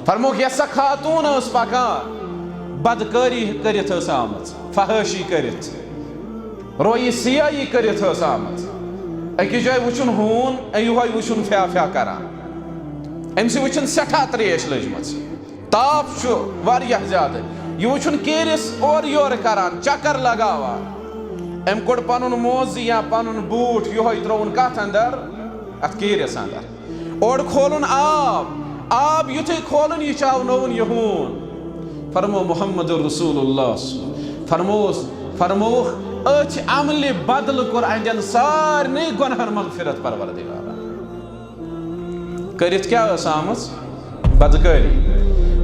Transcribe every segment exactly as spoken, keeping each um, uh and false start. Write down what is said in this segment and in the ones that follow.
فرمووُکھ، یۄس سۄ خاتوٗن ٲس پکان، بدکٲری کٔرِتھ ٲس آمٕژ، فحٲشی کٔرِتھ، رویہِ سیٲیی کٔرِتھ ٲس آمٕژ۔ أکِس جایہِ وٕچھُن ہوٗن، یِہوٚے وٕچھُن فیا فیا کران۔ أمۍ سٕے وٕچھُن سٮ۪ٹھاہ ترٛیش لٔجمٕژ۔ تاپھ چھُ واریاہ زیادٕ۔ یہِ وٕچھُن کیٖرِس اورٕ یورٕ کران، چکر لگاوان۔ أمۍ کوٚڑ پنُن موزٕ یا پنُن بوٗٹھ، یِہوٚے ترٛووُن کتھ اندر؟ اتھ کیٖرِس اندر۔ اورٕ کھولُن آب، آب یُتھُے کھولُن، یہِ چاونووُن یہِ ہوٗن۔ فرموو محمد رسول اللہ صلی اللہ علیہ وسلم، فرمووُس، فرمووُکھ، أتھۍ عملہِ بدلہٕ کوٚر أہنٛدٮ۪ن سارنٕے گۄناہن مغفرت پروردگارن۔ کٔرِتھ کیٛاہ ٲس آمٕژ؟ بدکٲری۔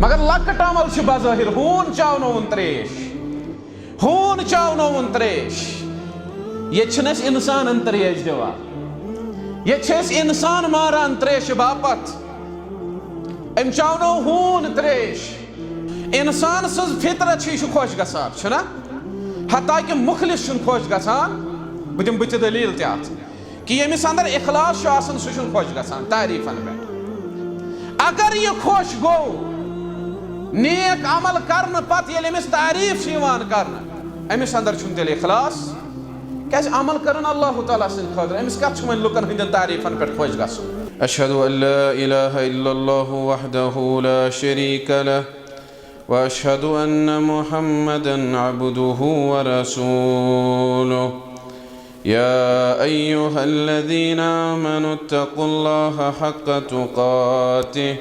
مگر لۄکٕٹ عمل چھُ بظٲہِر، ہوٗن چاونووُن ترٛیش۔ ہوٗن چاونووُن ترٛیش۔ ییٚتہِ چھِنہٕ أسۍ اِنسانَن ترٛیش دِوان۔ ییٚتہِ چھِ أسۍ اِنسان ماران ترٛیشہِ باپتھ۔ أمۍ چاونٲو ہوٗن ترٛیش۔ اِنسان سٕنٛز فطرت چھِ، یہِ چھُ خۄش گژھان، چھُنہ؟ حتیٰ کہِ مُخلص چھُنہٕ خۄش گژھان۔ بہٕ دِمہٕ بٕتھِ دٔلیٖل تہِ اَتھ۔ کہ ییٚمِس اندر اخلاص چھُ آسان، سُہ چھُنہٕ خۄش گژھان تعریفن پٮ۪ٹھ۔ اگر یہِ خۄش گوٚو نیک عمل کرنہٕ پتہٕ، ییٚلہِ أمِس تعریف چھِ یِوان کرنہٕ، أمِس اندر چھُنہٕ تیٚلہِ اخلاص۔ کیازِ عمل کرن اللہ تعالیٰ سٕنٛدِ خٲطرٕ، أمِس کتھ چھُ وۄنۍ لُکن ہٕنٛدٮ۪ن تعریفن پٮ۪ٹھ خۄش گژھُن؟ أشهد أن لا إله إلا الله وحده لا شريك له، وأشهد أن محمدا عبده ورسوله. يا أيها الذين آمنوا اتقوا الله حق تقاته،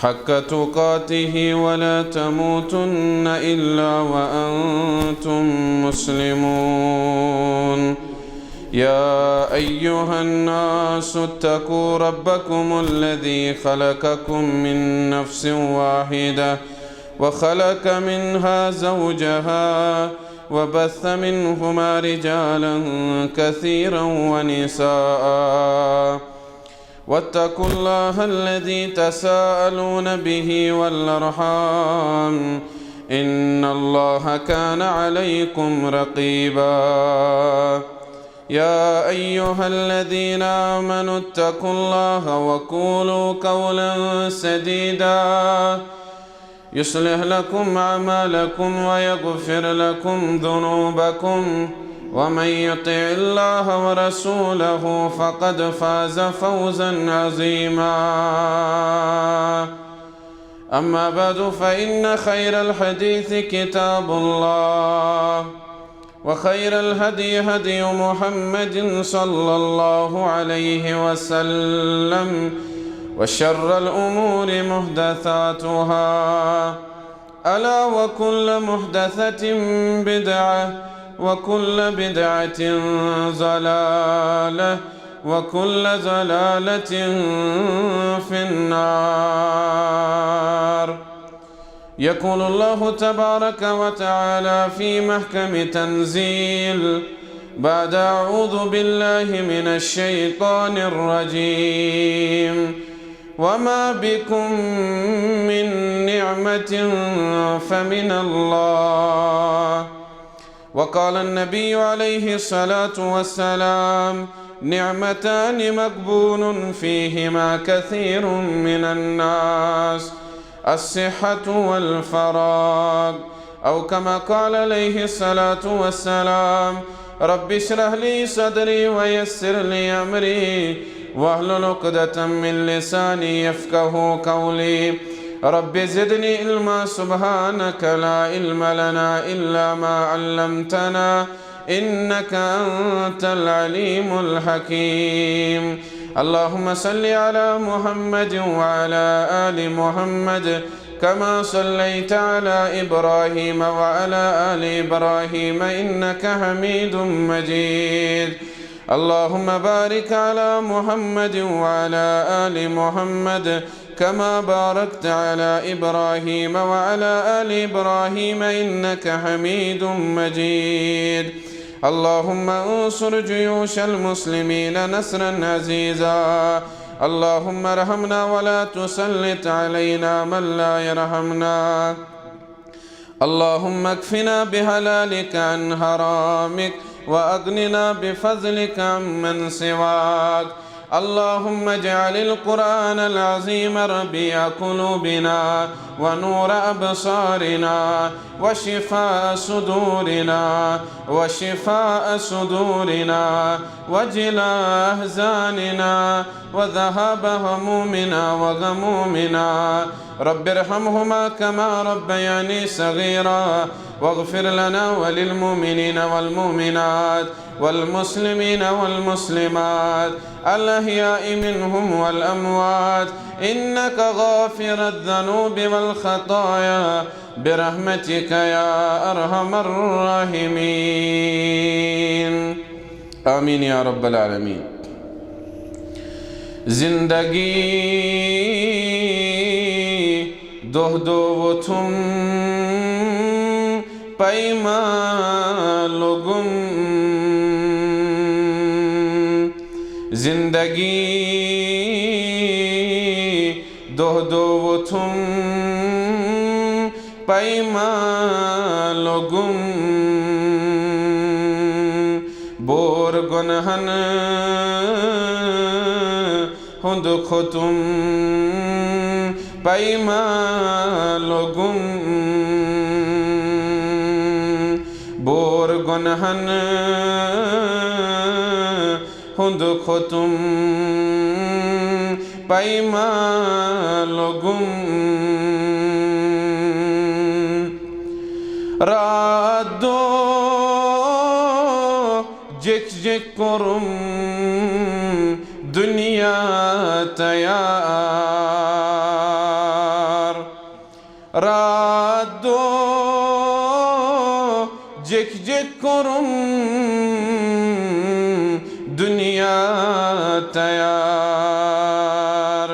حق تقاته ولا تموتن إلا وأنتم مسلمون. يا أيها الناس اتقوا ربكم الذي خلقكم من نفس واحدة وخلق منها زوجها وبث منهما رجالا كثيرا ونساء، واتقوا الله الذي تساءلون به والأرحام، إن الله كان عليكم رقيبا. يا أيها الذين آمنوا اتقوا الله وقولوا قولا سديدا، يصلح لكم أعمالكم ويغفر لكم ذنوبكم، ومن يطع الله ورسوله فقد فاز فوزا عظيما. أما بعد، فإن خير الحديث كتاب الله، وخير الهدي هدي محمد صلى الله عليه وسلم، وشر الأمور محدثاتها، ألا وكل محدثة بدعة، وكل بدعة ضلالة، وكل ضلالة في النار. يقول الله تبارك وتعالى في محكم تنزيل بعد أعوذ بالله من الشيطان الرجيم: وما بكم من نعمة فمن الله. وقال النبي عليه الصلاة والسلام: نعمتان مغبون فيهما كثير من الناس، الصحة والفراغ. أو كما قال عليه الصلاة والسلام: رب اشرح لي صدري ويسر لي أمري واحلل عقدة من لساني يفقه قولي. رب زدني علما، سبحانك لا علم لنا إلا ما علمتنا، إنك أنت العليم الحكيم. اللهم صل على محمد وعلى آل محمد كما صليت على إبراهيم وعلى آل إبراهيم إنك حميد مجيد. اللهم بارك على محمد وعلى آل محمد كما باركت على إبراهيم وعلى آل إبراهيم إنك حميد مجيد. اللهم انصر جيوش المسلمين نصرا عزيزا. اللهم ارحمنا ولا تسلط علينا من لا يرحمنا. اللهم اكفنا بحلالك عن حرامك، وأغننا بفضلك عمن سواك. اللهم اجعل القرآن العظيم ربيع قلوبنا ونور أبصارنا وشفاء صدورنا وشفاء صدورنا وجلاء أحزاننا وذهاب همومنا وغمومنا. رب ارحمهما كما ربياني صغيرا. واغفر لنا وللمؤمنين والمؤمنات والمسلمين والمسلمات الأحياء منهم والأموات إنك غافر الذنوب والخطايا برحمتك يا أرحم الراحمين. آمين يا رب العالمين. زندگی دۄہ دۄہ ووٚتھُم پیما لوٚگُم۔ زندگی دۄہ دۄہ ووٚتھُم پیما لوٚگُم۔ بور گۄنہن ہُنٛد کھوٚتُم پیما لوٚگُم۔ بور گۄنہن ہُنٛد کھوٚتُم پیما لوٚگُم۔ راتھ دۄہ جِکھ جِکھ کوٚرُم دُنیا تیار۔ راتھ دۄہ جِکھ جِکھ کوٚرُم دُنیا تیار۔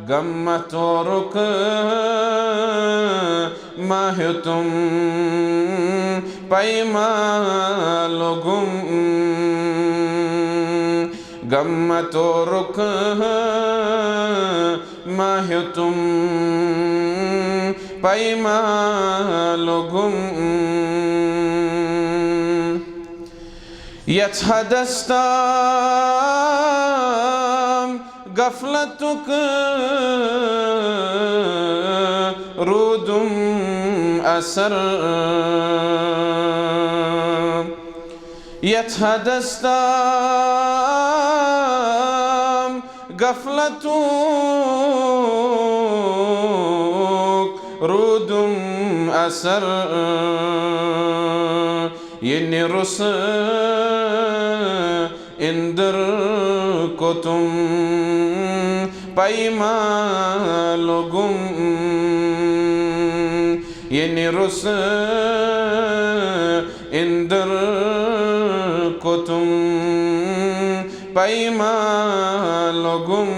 غم تورُک ما ہیوٚتُم پیما لوٚگُم۔ غم تورُک ما ہیوٚتُم پیما لوٚگُم۔ یتھ حدس تام غفلتُک روٗدُم اثر۔ یتھ حدس تام غفلتُک روٗدُم اثر۔ یہِ نہِ روٚس اندر کوٚتُم پیما لوٚگُم۔ یہِ نہِ روٚس اندر کوٚتُم پیما لوٚگُم۔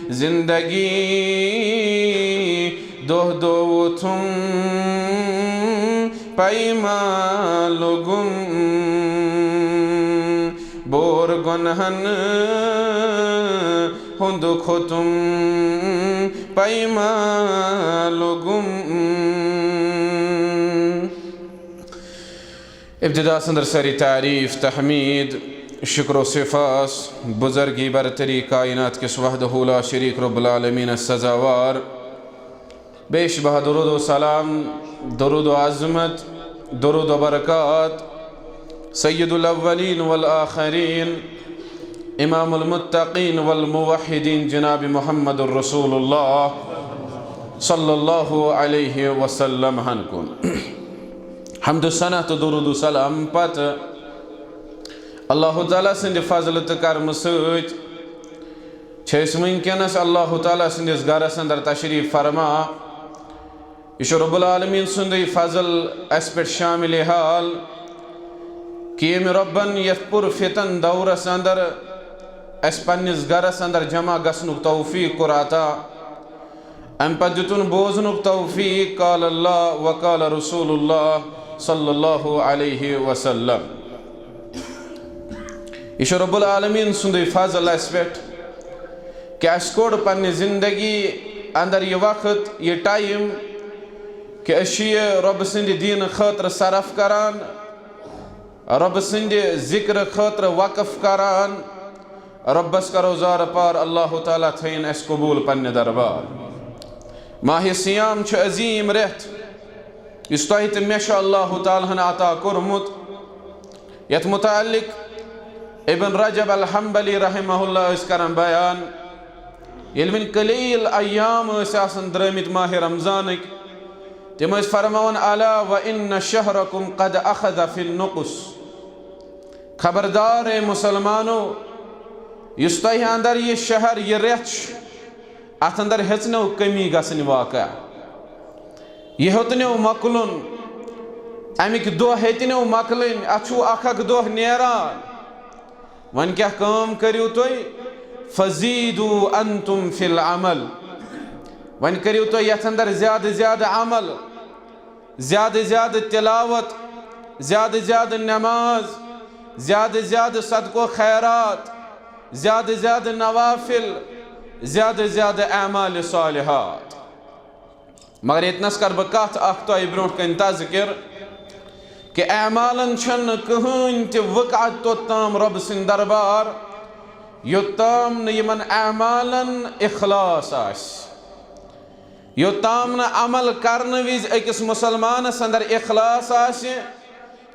زندگی دۄہ دۄہ ووٚتھُم پیما لوٚگُم۔ بور گۄنہن ہُنٛد کھوٚتُم پیما لوٚگُم۔ ابتدا اندر ساری تعریف، تحمید، شکر و سپاس، بزرگی برتری کائنات کِس وحدہ لا شریک رب العالمین سزاوار۔ بیش بہا درود و سلام، درود و عظمت، درود و برکات سید الاولین والآخرین، امام المتقین والموحدین جناب محمد رسول اللہ صلی اللہ علیہ وسلم ہن کُن۔ حمد و ثنا تہٕ درود و سلام پتہٕ اللہ تعالیٰ سٕنٛدِ فضلہٕ تہٕ کرمہٕ سۭتۍ چھِ أسۍ وٕنکیٚنَس اللہ تعالیٰ سٕنٛدِس گرس اندر تشریف فرما۔ یہِ چھُ رب العالمین سُنٛدُے فضل اَسہِ پٮ۪ٹھ شامل حال کہِ ییٚمہِ رۄبن یَتھ پُر فتن دورس اندر اَسہِ پننِس گرس اندر جمع گژھنُک توفیق کوٚر عطا۔ اَمہِ پتہٕ دیُتُن بوزنُک توفیق، قال اللہ و قال رسول اللہ صلی اللہ علیہ وسلم۔ یہِ چھُ رب العالمین سُنٛدُے فضل اَسہِ پٮ۪ٹھ کہِ اَسہِ کوٚڑ پننہِ زندگی اندر یہِ وقت، یہِ ٹائم کہِ أسۍ چھِ یہِ رۄبہٕ سٕنٛدِ دیٖنہٕ خٲطرٕ صرف کران، رۄبہٕ سٕنٛدِ ذکرٕ خٲطرٕ وقف کران، رۄبس کرو زارٕ پار، اللہ تعالیٰ تھٲیِن اسہِ قبوٗل پننہِ دربار۔ ماہِ صیام چھُ عظیٖم رٮ۪تھ، یُس تۄہہِ تہٕ مےٚ چھُ اللہ تعالیٰ ہن عطا کوٚرمُت۔ یتھ متعلق ابن رجب الحنبلی رحمہ اللہ ٲسۍ کران بیان، ییٚلہِ وۄنۍ قلیل ایام ٲسۍ آسان درٲمٕتۍ ماہِ رمضانٕکۍ، تِم ٲسۍ فرماوان، الا وان شہرکم قد اخذ فی النقص۔ خبردار اے مسلمانو، یُس تۄہہِ اندر یہِ شہر، یہِ رٮ۪تھ چھُ، اتھ اندر ہیٚژنو کمی گژھٕنۍ واقع۔ یہِ ہیوٚتنو مۄکلُن، امیِکۍ دۄہ ہیٚتنو مۄکلٕنۍ، اتھ چھُو اکھ اکھ دۄہ نیران۔ وۄنۍ کیٛاہ کٲم کٔرِو تُہۍ؟ فزیدوا انتم فی العمل۔ وۄنۍ کٔرِو تُہۍ یتھ اندر زیادٕ زیادٕ عمل، زیادٕ زیادٕ تلاوت، زیادٕ زیادٕ نماز، زیادٕ زیادٕ صدقہٕ و خیرات، زیادٕ زیادٕ نوافل، زیادٕ زیادٕ اعمال صالحات۔ مگر ییٚتنس کرٕ بہٕ کتھ اکھ تۄہہِ برونٛٹھ کنہِ تذکر کہِ اعمالن چھنہٕ کٕہٕنۍ تہِ وقعت توٚت تام رۄب سٕنٛدِ دربار، یوٚت تام نہٕ یِمن اعمالن اخلاص آسہِ۔ یوٚتام نہٕ عمل کرنہٕ وِزِ أکِس مُسلمانس اندر اخلاص آسہِ،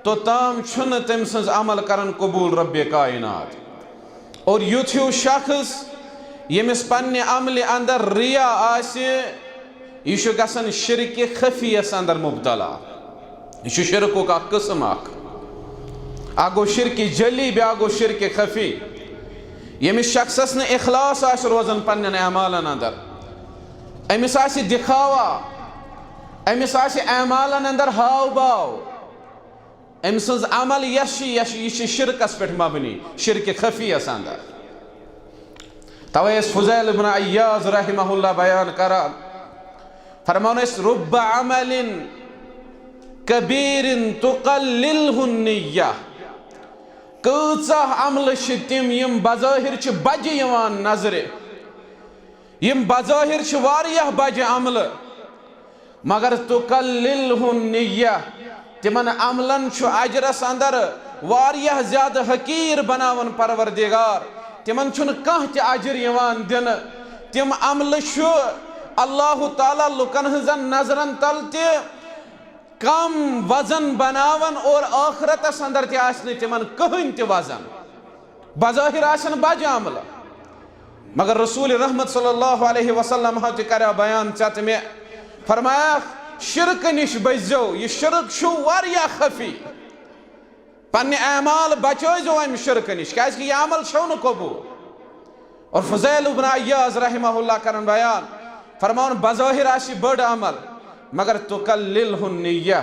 توٚتام چھُنہٕ تٔمۍ سٕنٛز عمل کرن قبوٗل رۄبِ کائنات۔ اور یُتھ ہیوٗ شخص ییٚمِس پننہِ عملہِ اندر ریا آسہِ، یہِ چھُ گژھان شرکِ خفیس اندر مبتلا۔ یہِ چھُ شرکُک اکھ قٕسم اکھ۔ اکھ گوٚو شرکِ جلی، بیاکھ گوٚو شرکِ خفی۔ ییٚمِس شخصس نہٕ اخلاص آسہِ روزان پننٮ۪ن اعمالن اندر، أمِس آسہِ دِکھاوا، أمِس آسہِ اعمالن اندر ہاو باو، أمۍ سٕنٛز عمل یۄس چھِ، یۄس چھِ، یہِ چھِ شرکس پٮ۪ٹھ مبنی، شرکِ خفیس اندر۔ توے ٲسۍ فضیل ابن عیاض رحمہ اللہ بیان کران، فرماوان ٲسۍ، رب عمل کبیر تقللہ النیہ۔ کۭژاہ عملہٕ چھِ تِم، یِم بظٲہر چھِ بجہِ یِوان نظرِ، یِم بظٲہر چھِ واریاہ بجہِ عملہٕ، مگر تقللہ النیہ، تِمن عملن چھُ اجرس اندر واریاہ زیادٕ حقیٖر بناوان پروردگار۔ تِمن چھُنہٕ کانٛہہ تہِ اجر یِوان دِنہٕ۔ تِم عملہٕ چھُ اللہ تعالیٰ لُکن ہٕنٛزن نظرن تل تہِ کم وزن بناوان اور آخرتس اندر تہِ آسہِ نہٕ تِمن کٕہٕنۍ تہِ وزن۔ بظاہر آسن بجہِ عملہٕ، مگر رسول رحمت صلی اللہ علیہ وسلم ہا تہِ کریا بیان ژےٚ تہٕ مےٚ، فرمایکھ، شرکہٕ نِش بٔچزیو، یہِ شرک چھُ واریاہ خفی۔ پننہِ اعمال بچٲیزیو امہِ شرکہٕ نِش، کیازِ کہِ یہِ عمل چھو نہٕ قبول۔ اور فضیل ابن عیاض رحمہ اللہ کرن بیان، فرماوان، بظاہر آسہِ یہِ بٔڑ عمل، مگر تقللہ النیہ،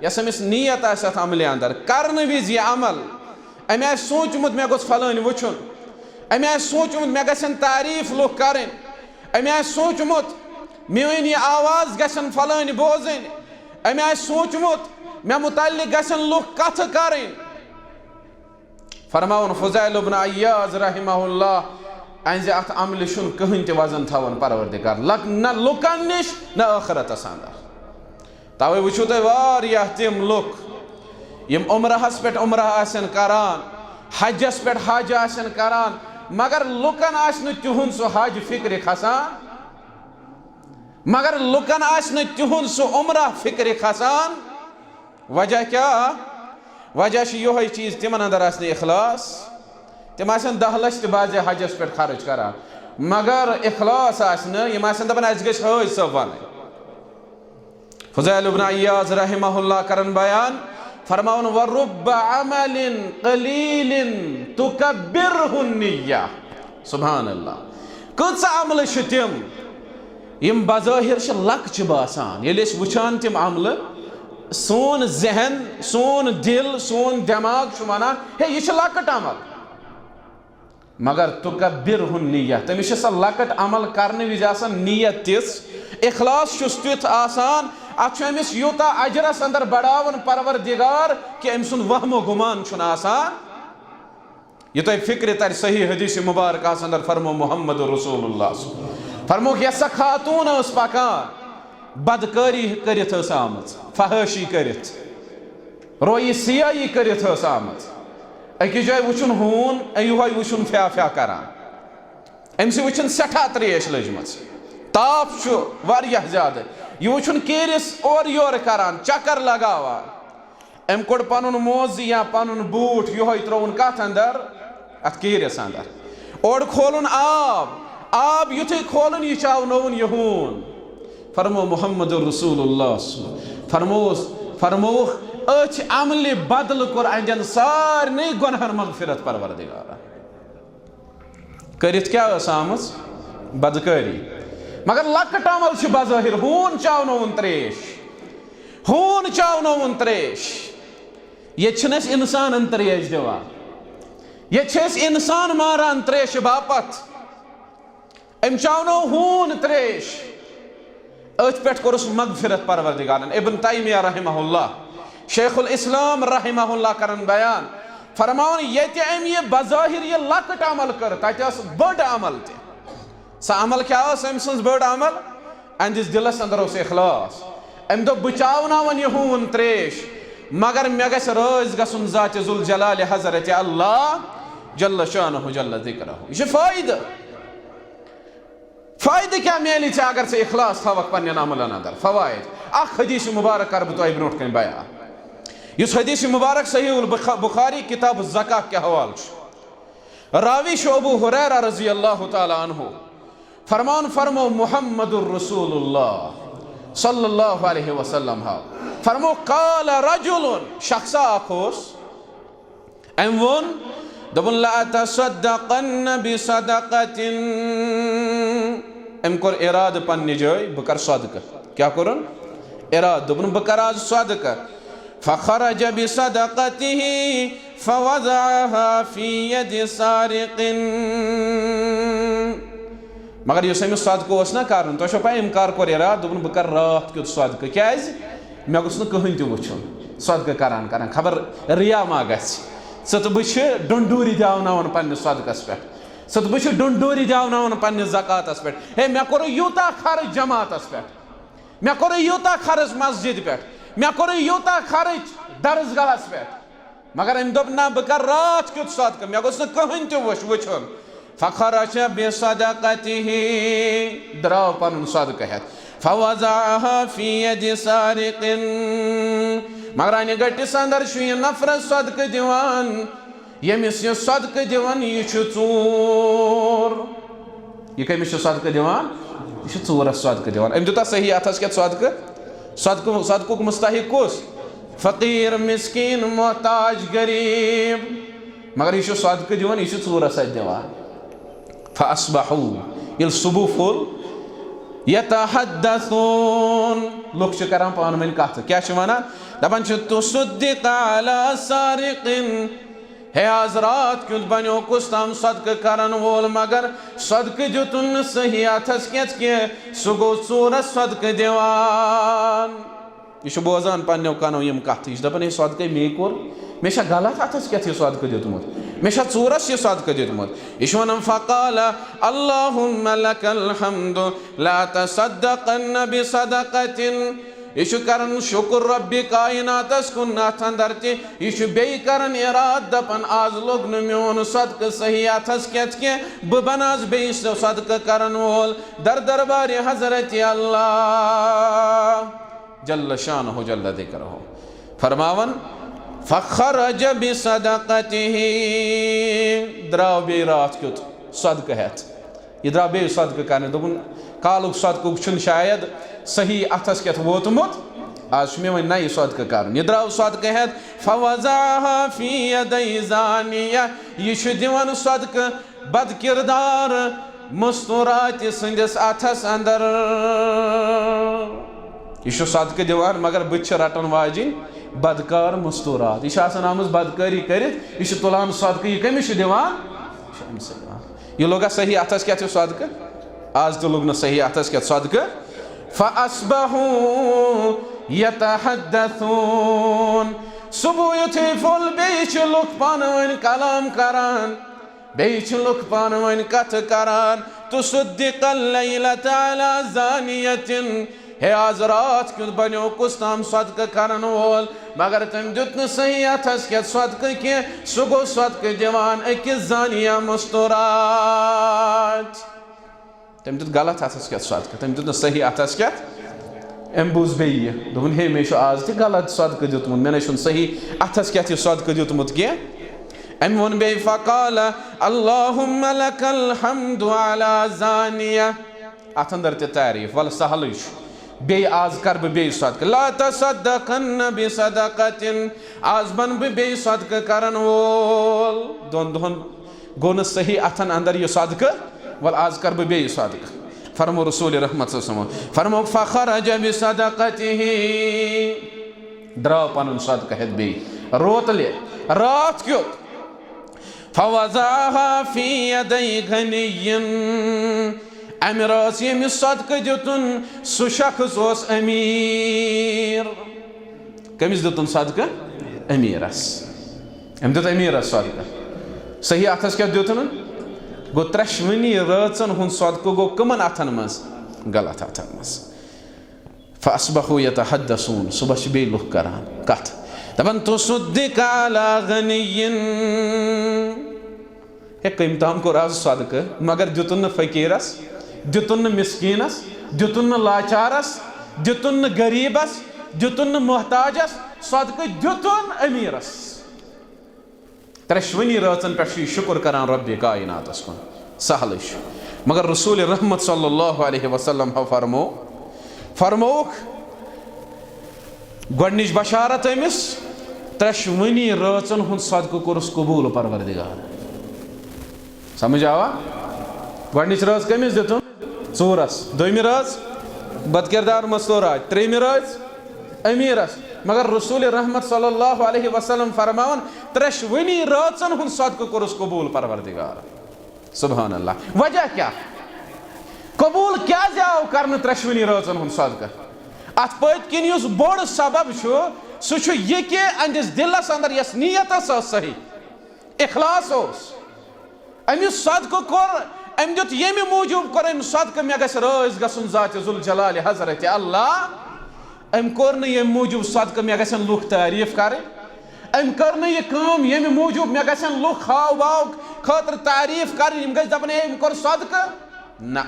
یۄس أمِس نیت آسہِ اتھ عملہِ اندر، کرنہٕ وِزِ یہِ عمل، أمۍ آسہِ سوٗنٛچمُت مےٚ گوٚژھ فلٲنۍ وٕچھُن، أمۍ آسہِ سوٗنٛچمُت مےٚ گژھن تعریٖف لُکھ کرٕنۍ، أمۍ آسہِ سوٗنٛچمُت میٲنۍ یہِ آواز گژھن فلٲنۍ بوزٕنۍ، أمۍ آسہِ سوٗنٛچمُت مےٚ متعلق گژھن لُکھ کتھٕ کرٕنۍ۔ فرماوُن فضیل ابن عیاض رحمہ اللہ، انزِ اتھ عملہِ چھُنہٕ کٕہٕنۍ تہِ وزن تھاوان پروردگار، لک-، نہ لُکن نِش نہ ٲخرتس اندر۔ توے وٕچھِو تُہۍ واریاہ تِم لُکھ یِم عمرہس پٮ۪ٹھ عمرہ آسن کران، حجس پٮ۪ٹھ حج آسن کران، مگر لُکن آسہِ نہٕ تِہُنٛد سُہ حج فکرِ کھسان، مگر لُکن آسہِ نہٕ تِہُنٛد سُہ عمرہ فکرِ کھسان۔ وجہ کیٛاہ؟ وجہ چھُ یِہوٚے چیٖز، تِمن اندر آسہِ نہٕ اخلاص۔ تِم آسن دَہ لچھ تہِ بعضے حجس پٮ۪ٹھ خرٕچ کران، مگر اخلاص آسہِ نہٕ، یِم آسن دپان، اسہِ گژھِ حٲج صٲب ونٕنۍ۔ فضیل ابن عیاض رحمہ اللہ کرن بیان، فرماوان، ورب عمل قلیل تکبرہ النیہ۔ سبحان اللہ۔ کۭژاہ عملہٕ چھِ تِم، یِم بظٲہر چھِ لۄکچہِ باسان۔ ییٚلہِ أسۍ وٕچھان تِم عملہٕ، سون ذہن، سون دِل، سون دٮ۪ماغ چھُ وَنان، ہے، یہِ چھِ لۄکٕٹ عمل۔ مگر تکبرہ النیہ، تٔمِس چھِ سۄ لۄکٕٹ عمل کرنہٕ وِزِ آسان نیت تِژھ، اخلاص چھُس تیُتھ آسان، اتھ چھُ أمِس یوٗتاہ اجرس اندر بڑاوان پروردگار کہِ أمۍ سُنٛد وہم و گُمان چھُنہٕ آسان۔ یہِ تۄہہِ فکرِ ترِ صحیح حدیث مبارکہس اندر، فرمو محمد رسول اللہ۔ فرموکھ، یۄس سۄ خاتون ٲس پکان، بدکٲری کٔرِتھ ٲس آمٕژ، فحٲشی کٔرِتھ، رویہِ سیاہی کٔرِتھ ٲس آمٕژ۔ أکِس جایہِ وٕچھُن ہوٗن، یِہوٚے وٕچھُن فیا فیا کران۔ أمۍ سٕے وٕچھِن سٮ۪ٹھاہ ترٛیش لٔجمٕژ، تاپھ چھُ واریاہ زیادٕ۔ یہِ وٕچھُن کیٖرِس اورٕ یورٕ کران، چکر لگاوان۔ أمۍ کوٚڑ پنُن موزٕ یا پنُن بوٗٹھ، یِہوٚے ترٛووُن کتھ اندر؟ اتھ کیٖرِس اندر۔ اورٕ کھولُن آب، آب یُتھُے کھولُن، یہِ چاونووُن یہِ ہوٗن۔ فرمو محمد رسول اللہ صلی اللہ علیہ وسلم۔ فرمووُس، فرمووُکھ، أتھۍ عملہِ بدلہٕ کوٚر أہنٛدٮ۪ن سارنٕے گۄنہن مغفرت پروردگارن۔ کٔرِتھ کیٛاہ ٲس آمٕژ؟ بدکٲری۔ مگر لۄکٕٹ عمل چھُ بظٲہِر، ہوٗن چاونووُن ترٛیش، ہوٗن چاونووُن ترٛیش۔ ییٚتہِ چھِنہٕ أسۍ اِنسانَن ترٛیش دِوان، ییٚتہِ چھِ أسۍ اِنسان ماران ترٛیشہِ باپتھ۔ أمۍ چاونوو ہوٗن ترٛیش، أتھۍ پٮ۪ٹھ کوٚرُس مغفرت پروردگارن۔ ابن تیمیہ رحمہ اللہ، شیخ الاسلام رحمہ اللہ کرن بیان، فرماوان، ییٚتہِ أمۍ یہِ بظٲہِر یہِ لۄکٕٹ عمل کٔر، تَتہِ ٲس بٔڑ عمل تہِ۔ سۄ عمل کیٛاہ ٲس أمۍ سٕنٛز بٔڑ عمل؟ أہنٛدِس دِلس اندر اوس اخلاص۔ أمۍ دوٚپ، بہٕ چاوناوَن یہِ ہوٗن ترٛیش، مگر مےٚ گژھِ رٲضۍ گژھُن ذاتِ ذوالجلالِ حضرت اللہ جل شانہ جل ذکرہ۔ یہِ چھُ فٲیدٕ۔ فٲیدٕ کیٛاہ میلہِ ژےٚ اگر ژٕ اخلاص تھاوکھ پننٮ۪ن عملن اندر؟ فوائد۔ اکھ حدیث مبارک کرٕ بہٕ تۄہہِ برونٛٹھ کنہِ بیان، یُس حدیث مبارک صحیح البخ-، بخاری کتاب الزکاة کہِ حوالہٕ چھُ۔ راوی چھُ ابو ہریرہ رضی اللہ تعالیٰ عنہ۔ فرمان فرمو محمد رسول اللہ صلی اللہ علیہ وسلم ہا۔ فرمو، قال رجل، شخص اکھ اوس، أمۍ ووٚن، دوٚپُن، لَأَتَصَدَّقَنَّ بِصَدَقَةٍ۔ أمۍ کوٚر اِرادٕ پننہِ جایہِ، بہٕ کَرٕ صدقہٕ۔ کیٛاہ کوٚرُن؟ اِرادٕ، دوٚپُن، بہٕ کَرٕ آز صدقہٕ۔ فَخَرَجَ بِصَدَقَتِهِ فَوَضَعَهَا فِي يَدِ سَارِقٍ۔ مگر یُس أمِس صدقہٕ اوس نہ کَرُن، تۄہہِ چھو پَے أمۍ کَر کوٚر اِرادٕ؟ دوٚپُن، بہٕ کَرٕ راتھ کیُتھ صدقہٕ۔ کیٛازِ؟ مےٚ گوٚژھ نہٕ کٕہٕنۍ تہِ وٕچھُن صدقہٕ کران کران، خبر ریا ما گژھِ۔ ژٕ تہٕ بہٕ چھِ ڈُنڈوٗرِ دیاوناوان پننِس صدقس پٮ۪ٹھ، ژٕ تہٕ بہٕ چھِ ڈُنڈوٗرِ دیاوناوان پننِس زکاتس پٮ۪ٹھ۔ ہے، مےٚ کوٚرُے یوٗتاہ خرٕچ جماعتس پٮ۪ٹھ، مےٚ کوٚرُے یوٗتاہ خرٕچ مسجد پٮ۪ٹھ، مےٚ کوٚرُے یوٗتاہ خرٕچ درسگاہس پٮ۪ٹھ، مگر أمۍ دوٚپ، نہ، بہٕ کرٕ راتھ کیُتھ صدقہٕ، مےٚ گوٚژھ نہٕ کٕہٕنۍ تہِ وٕچھ-، وٕچھُن۔ فخرج بصدقته، درٛاو پنُن صدقہٕ ہٮ۪تھ۔ فوضعها في يد سارق، مگر انہِ گٔٹِس اندر چھُ یہِ نفر صدقہٕ دِوان، ییٚمِس یہِ صدقہٕ دِوان، یہِ چھُ ژوٗر۔ یہِ کٔمِس چھُ صدقہٕ دِوان؟ یہِ چھُ ژوٗرس صدقہٕ دِوان۔ أمۍ دیُتا صحیح اتھس کٮ۪تھ صدقہٕ؟ صدقہٕ، صدقُک مستحق کُس؟ فقیٖر، مسکیٖن، محتاج، غریٖب۔ مگر یہِ چھُ صدقہٕ دِوان، یہِ چھُ ژوٗرس اَتھِ دِوان۔ فاصبحوا، ییٚلہِ صبح پھوٚل، يتحدثون، لُکھ چھِ کران پانہٕ ؤنۍ کتھٕ۔ کیٛاہ چھِ ونان؟ دپان چھِ، تصدق على سارق۔ ہے، آز راتھ کیُتھ بنیو کُس تام صدقہٕ کرن وول، مگر صدقہٕ دیُتُن نہٕ صحیح اتھس کٮ۪تھ کینٛہہ، سُہ گوٚو ژوٗرس صدقہٕ دِوان۔ یہِ چھُ بوزان پننیو کنو یِم کتھٕ، یہِ چھُ دپان، ہے، صدقے مے کوٚر، مےٚ چھا غلط اتھس کٮ۪تھ یہِ صدقہٕ دیُتمُت، مےٚ چھا ژوٗرس یہِ صدقہٕ دیُتمُت؟ یہِ چھُ ونان، فقال، اللهم لك الحمد، لأتصدقن بصدقة۔ یہِ چھُ کران شُکر رۄبِ کایناتس کُن اتھ اندر تہِ۔ یہِ چھُ بیٚیہِ کران ارادٕ، دپان، آز لوٚگ نہٕ میون صدقہٕ صحیح اتھس کٮ۪تھ کینٛہہ، بہٕ بنہٕ آز بیٚیہِ سُہ صدقہٕ کرن وول در دربارِ حضرت اللہ جل شانہ جل ذکرہ۔ فرماوان، فخرج بصدقته، درٛاو بیٚیہِ راتھ کیُتھ صدقہٕ ہٮ۪تھ۔ یہِ درٛاو بیٚیہِ صدقہٕ کرنہِ۔ دوٚپُن، کالُک صدقُک چھُنہٕ شاید صحیح اَتھَس کٮ۪تھ ووتمُت۔ آز چھُ مےٚ وۄنۍ نَیہِ صدقہٕ کرُن۔ یہِ درٛاو صدقہٕ ہٮ۪تھ، فوضعها فی یدی زانیہ۔ یہِ چھُ دِوان صدقہٕ بدکردار مستوراتہِ سٕنٛدِس اَتھَس اندر۔ یہِ چھُ صدقہٕ دِوان، مگر بٕتھِ چھِ رٹن واجِنۍ بدکار مستورات۔ یہِ چھِ آسان آمٕژ بدکٲری کٔرِتھ، یہِ چھِ تُلان صدقہٕ۔ یہِ کٔمِس چھُ دِوان؟ یہِ چھُ أمِس دِوان۔ یہِ لوٚگا صحیح اَتھَس کٮ۪تھ یہِ صدقہٕ؟ آز تہِ لوٚگ نہٕ صحیح اَتھَس کٮ۪تھ صدقہٕ۔ فَأَصْبَحُوا يَتَحَدَّثُونَ۔ صُبح یُتھُے پھوٚل، بیٚیہِ چھِ لُکھ پانہٕ ؤنۍ کلام کران، بیٚیہِ چھِ لُکھ پانہٕ ؤنۍ کتھٕ کران۔ تُصَدِّقُ اللَّيْلَةَ عَلَى زَانِيَةٍ۔ ہے، آز راتھ کیُتھ بنیو کُس تام صدقہٕ کرن وول، مگر تٔمۍ دیُت نہٕ صحیح اتھس کٮ۪تھ صدقہٕ کینٛہہ، سُہ گوٚو صدقہٕ دِوان أکِس زانیہ مستورات۔ تٔمۍ دیُت غلط اتھس کٮ۪تھ صدقہٕ، تٔمۍ دیُت نہٕ صحیح اتھس کٮ۪تھ۔ أمۍ بوٗز بیٚیہِ یہِ، دوٚپُن، ہے، مےٚ چھُ آز تہِ غلط صدقہٕ دیُتمُت، مےٚ نَے چھُنہٕ صحیح اتھس کٮ۪تھ یہِ صدقہٕ دیُتمُت کینٛہہ۔ أمۍ ووٚن بیٚیہِ، فقال، اللہم لک الحمد علی زانیہ۔ اتھ اندر تہِ تعریف، ول سہلٕے چھُ۔ بیٚیہِ آز کر بہٕ بیٚیہِ صدقہٕ۔ لا تصدقن بصدقة۔ آز بنہٕ بہٕ بیٚیہِ صدقہٕ کرن وول۔ دۄن دۄہن گوٚو نہٕ صحیح اتھن اندر یہِ صدقہٕ، ول آز کر بہٕ بیٚیہِ صدقہٕ۔ فرمو رسول رحمت صلی اللہ علیہ وسلم، فرمو، فخرج بصدقته۔ درٛاو پنُن صدقہٕ ہٮ۪تھ بیٚیہِ روتلہِ راتھ کیُتھ۔ فوضعها في يدي غني۔ امہِ رٲژ ییٚمِس صدقہٕ دیُتُن، سُہ شخص اوس امیر۔ کٔمِس دیُتُن صدقہٕ؟ امیرس۔ أمۍ دیُت امیرس صدقہٕ۔ صحیح اتھس کیٛاہ دیُتُن؟ گوٚو، ترٛٮ۪شوٕنی رٲژن ہُنٛد صدقہٕ گوٚو کٕمن اتھن منٛز؟ غلط اتھن منٛز۔ فاصبحوا يتحدثون، صبحس چھِ بیٚیہِ لُکھ کران کتھ، دپان، تصدق على غني۔ ہے، کٔمۍ تام کوٚر از صدقہٕ، مگر دیُتُن نہٕ فقیرس، دیُتُن نہٕ مسکینس، دیُتُن نہٕ لاچارس، دیُتُن نہٕ غریبس، دیُتُن نہٕ محتاجس، صدقہٕ دیُتُن امیرس۔ ترٛٮ۪شوٕنی رٲژن پٮ۪ٹھ چھُ یہِ شُکر کران رۄبِ کایناتس کُن۔ سہلٕے چھُ۔ مگر رسول رحمت صلی اللہ علیہ وسلم ہو فرمو، فرمووُکھ، گۄڈٕنِچ بشارت أمِس، ترٛٮ۪شوٕنی رٲژن ہُنٛد صدقہٕ کوٚرُس قبوٗل پروردگار۔ سمجھ آوا؟ گۄڈٕنِچ رٲژ کٔمِس دیُتُن؟ ژوٗرس۔ دوٚیمہِ رٲژ بدکردار مستورات۔ ترٛیٚیمہِ رٲژ امیرس۔ مگر رسول رحمت صلی اللہ علیہ وسلم فرماوان، ترٛٮ۪شوٕنی رٲژن ہُنٛد صدقہٕ کوٚرُس قبوٗل پروردگار۔ سبحان اللہ۔ وجہ کیٛاہ؟ قبوٗل کیٛازِ آو کرنہٕ ترٛٮ۪شوٕنی رٲژن ہُنٛد صدقہٕ؟ اتھ پٔتۍ کِنۍ یُس بوٚڑ سبب چھُ، سُہ چھُ یہِ کہِ أہنٛدِس دِلس اندر یۄس نیت ٲس، سۄ ٲس صحیح، اخلاص اوس۔ أمۍ یُس صدقہٕ کوٚر، أمۍ دیُت ییٚمہِ موٗجوٗب کوٚر أمۍ صدقہٕ، مےٚ گژھِ رٲضۍ گژھُن ذاتِ ذوالجلالِ حضرتِ اللہ۔ أمۍ کوٚر نہٕ ییٚمہِ موٗجوٗب صدقہٕ مےٚ گژھن لُکھ تعریٖف کرٕنۍ۔ أمۍ کٔر نہٕ یہِ کٲم ییٚمہِ موٗجوٗب مےٚ گژھن لُکھ ہاو باو خٲطرٕ تعریٖف کرٕنۍ، یِم گژھِ دپٕنۍ، "ہے، أمۍ کوٚر صدقہٕ۔" نہ۔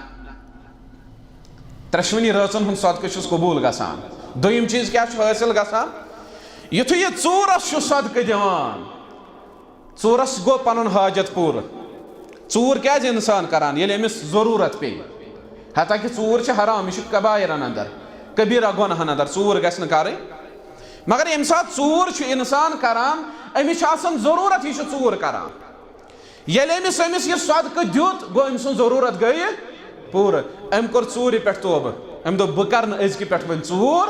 ترٛٮ۪شوٕنی رٲژن ہُنٛد صدقہٕ چھُس قبوٗل گژھان۔ دوٚیِم چیٖز کیٛاہ چھُ حٲصِل گژھان؟ یُتھُے یہِ ژوٗرس چھُ صدقہٕ دِوان، ژوٗرس گوٚو پنُن حاجت پوٗرٕ۔ ژوٗر کیٛازِ اِنسان کران؟ ییٚلہِ أمِس ضروٗرت پیٚیہِ۔ حتیٰ کہِ ژوٗر چھِ حرام، یہِ چھُ کبائرن اندر، کبیرہ گۄناہن اندر، ژوٗر گژھِ نہٕ کرٕنۍ۔ مگر ییٚمہِ ساتہٕ ژوٗر چھُ اِنسان کران، أمِس چھِ آسان ضروٗرت، یہِ چھُ ژوٗر کران۔ ییٚلہِ أمِس، أمِس یہِ صدقہٕ دیُت، گوٚو أمۍ سُنٛد ضروٗرت گٔیہِ پوٗرٕ۔ أمۍ کوٚر ژوٗرِ پٮ۪ٹھ توبہٕ، أمۍ دوٚپ، "بہٕ کرٕ نہٕ أزکہِ پٮ۪ٹھ وۄنۍ ژوٗر۔"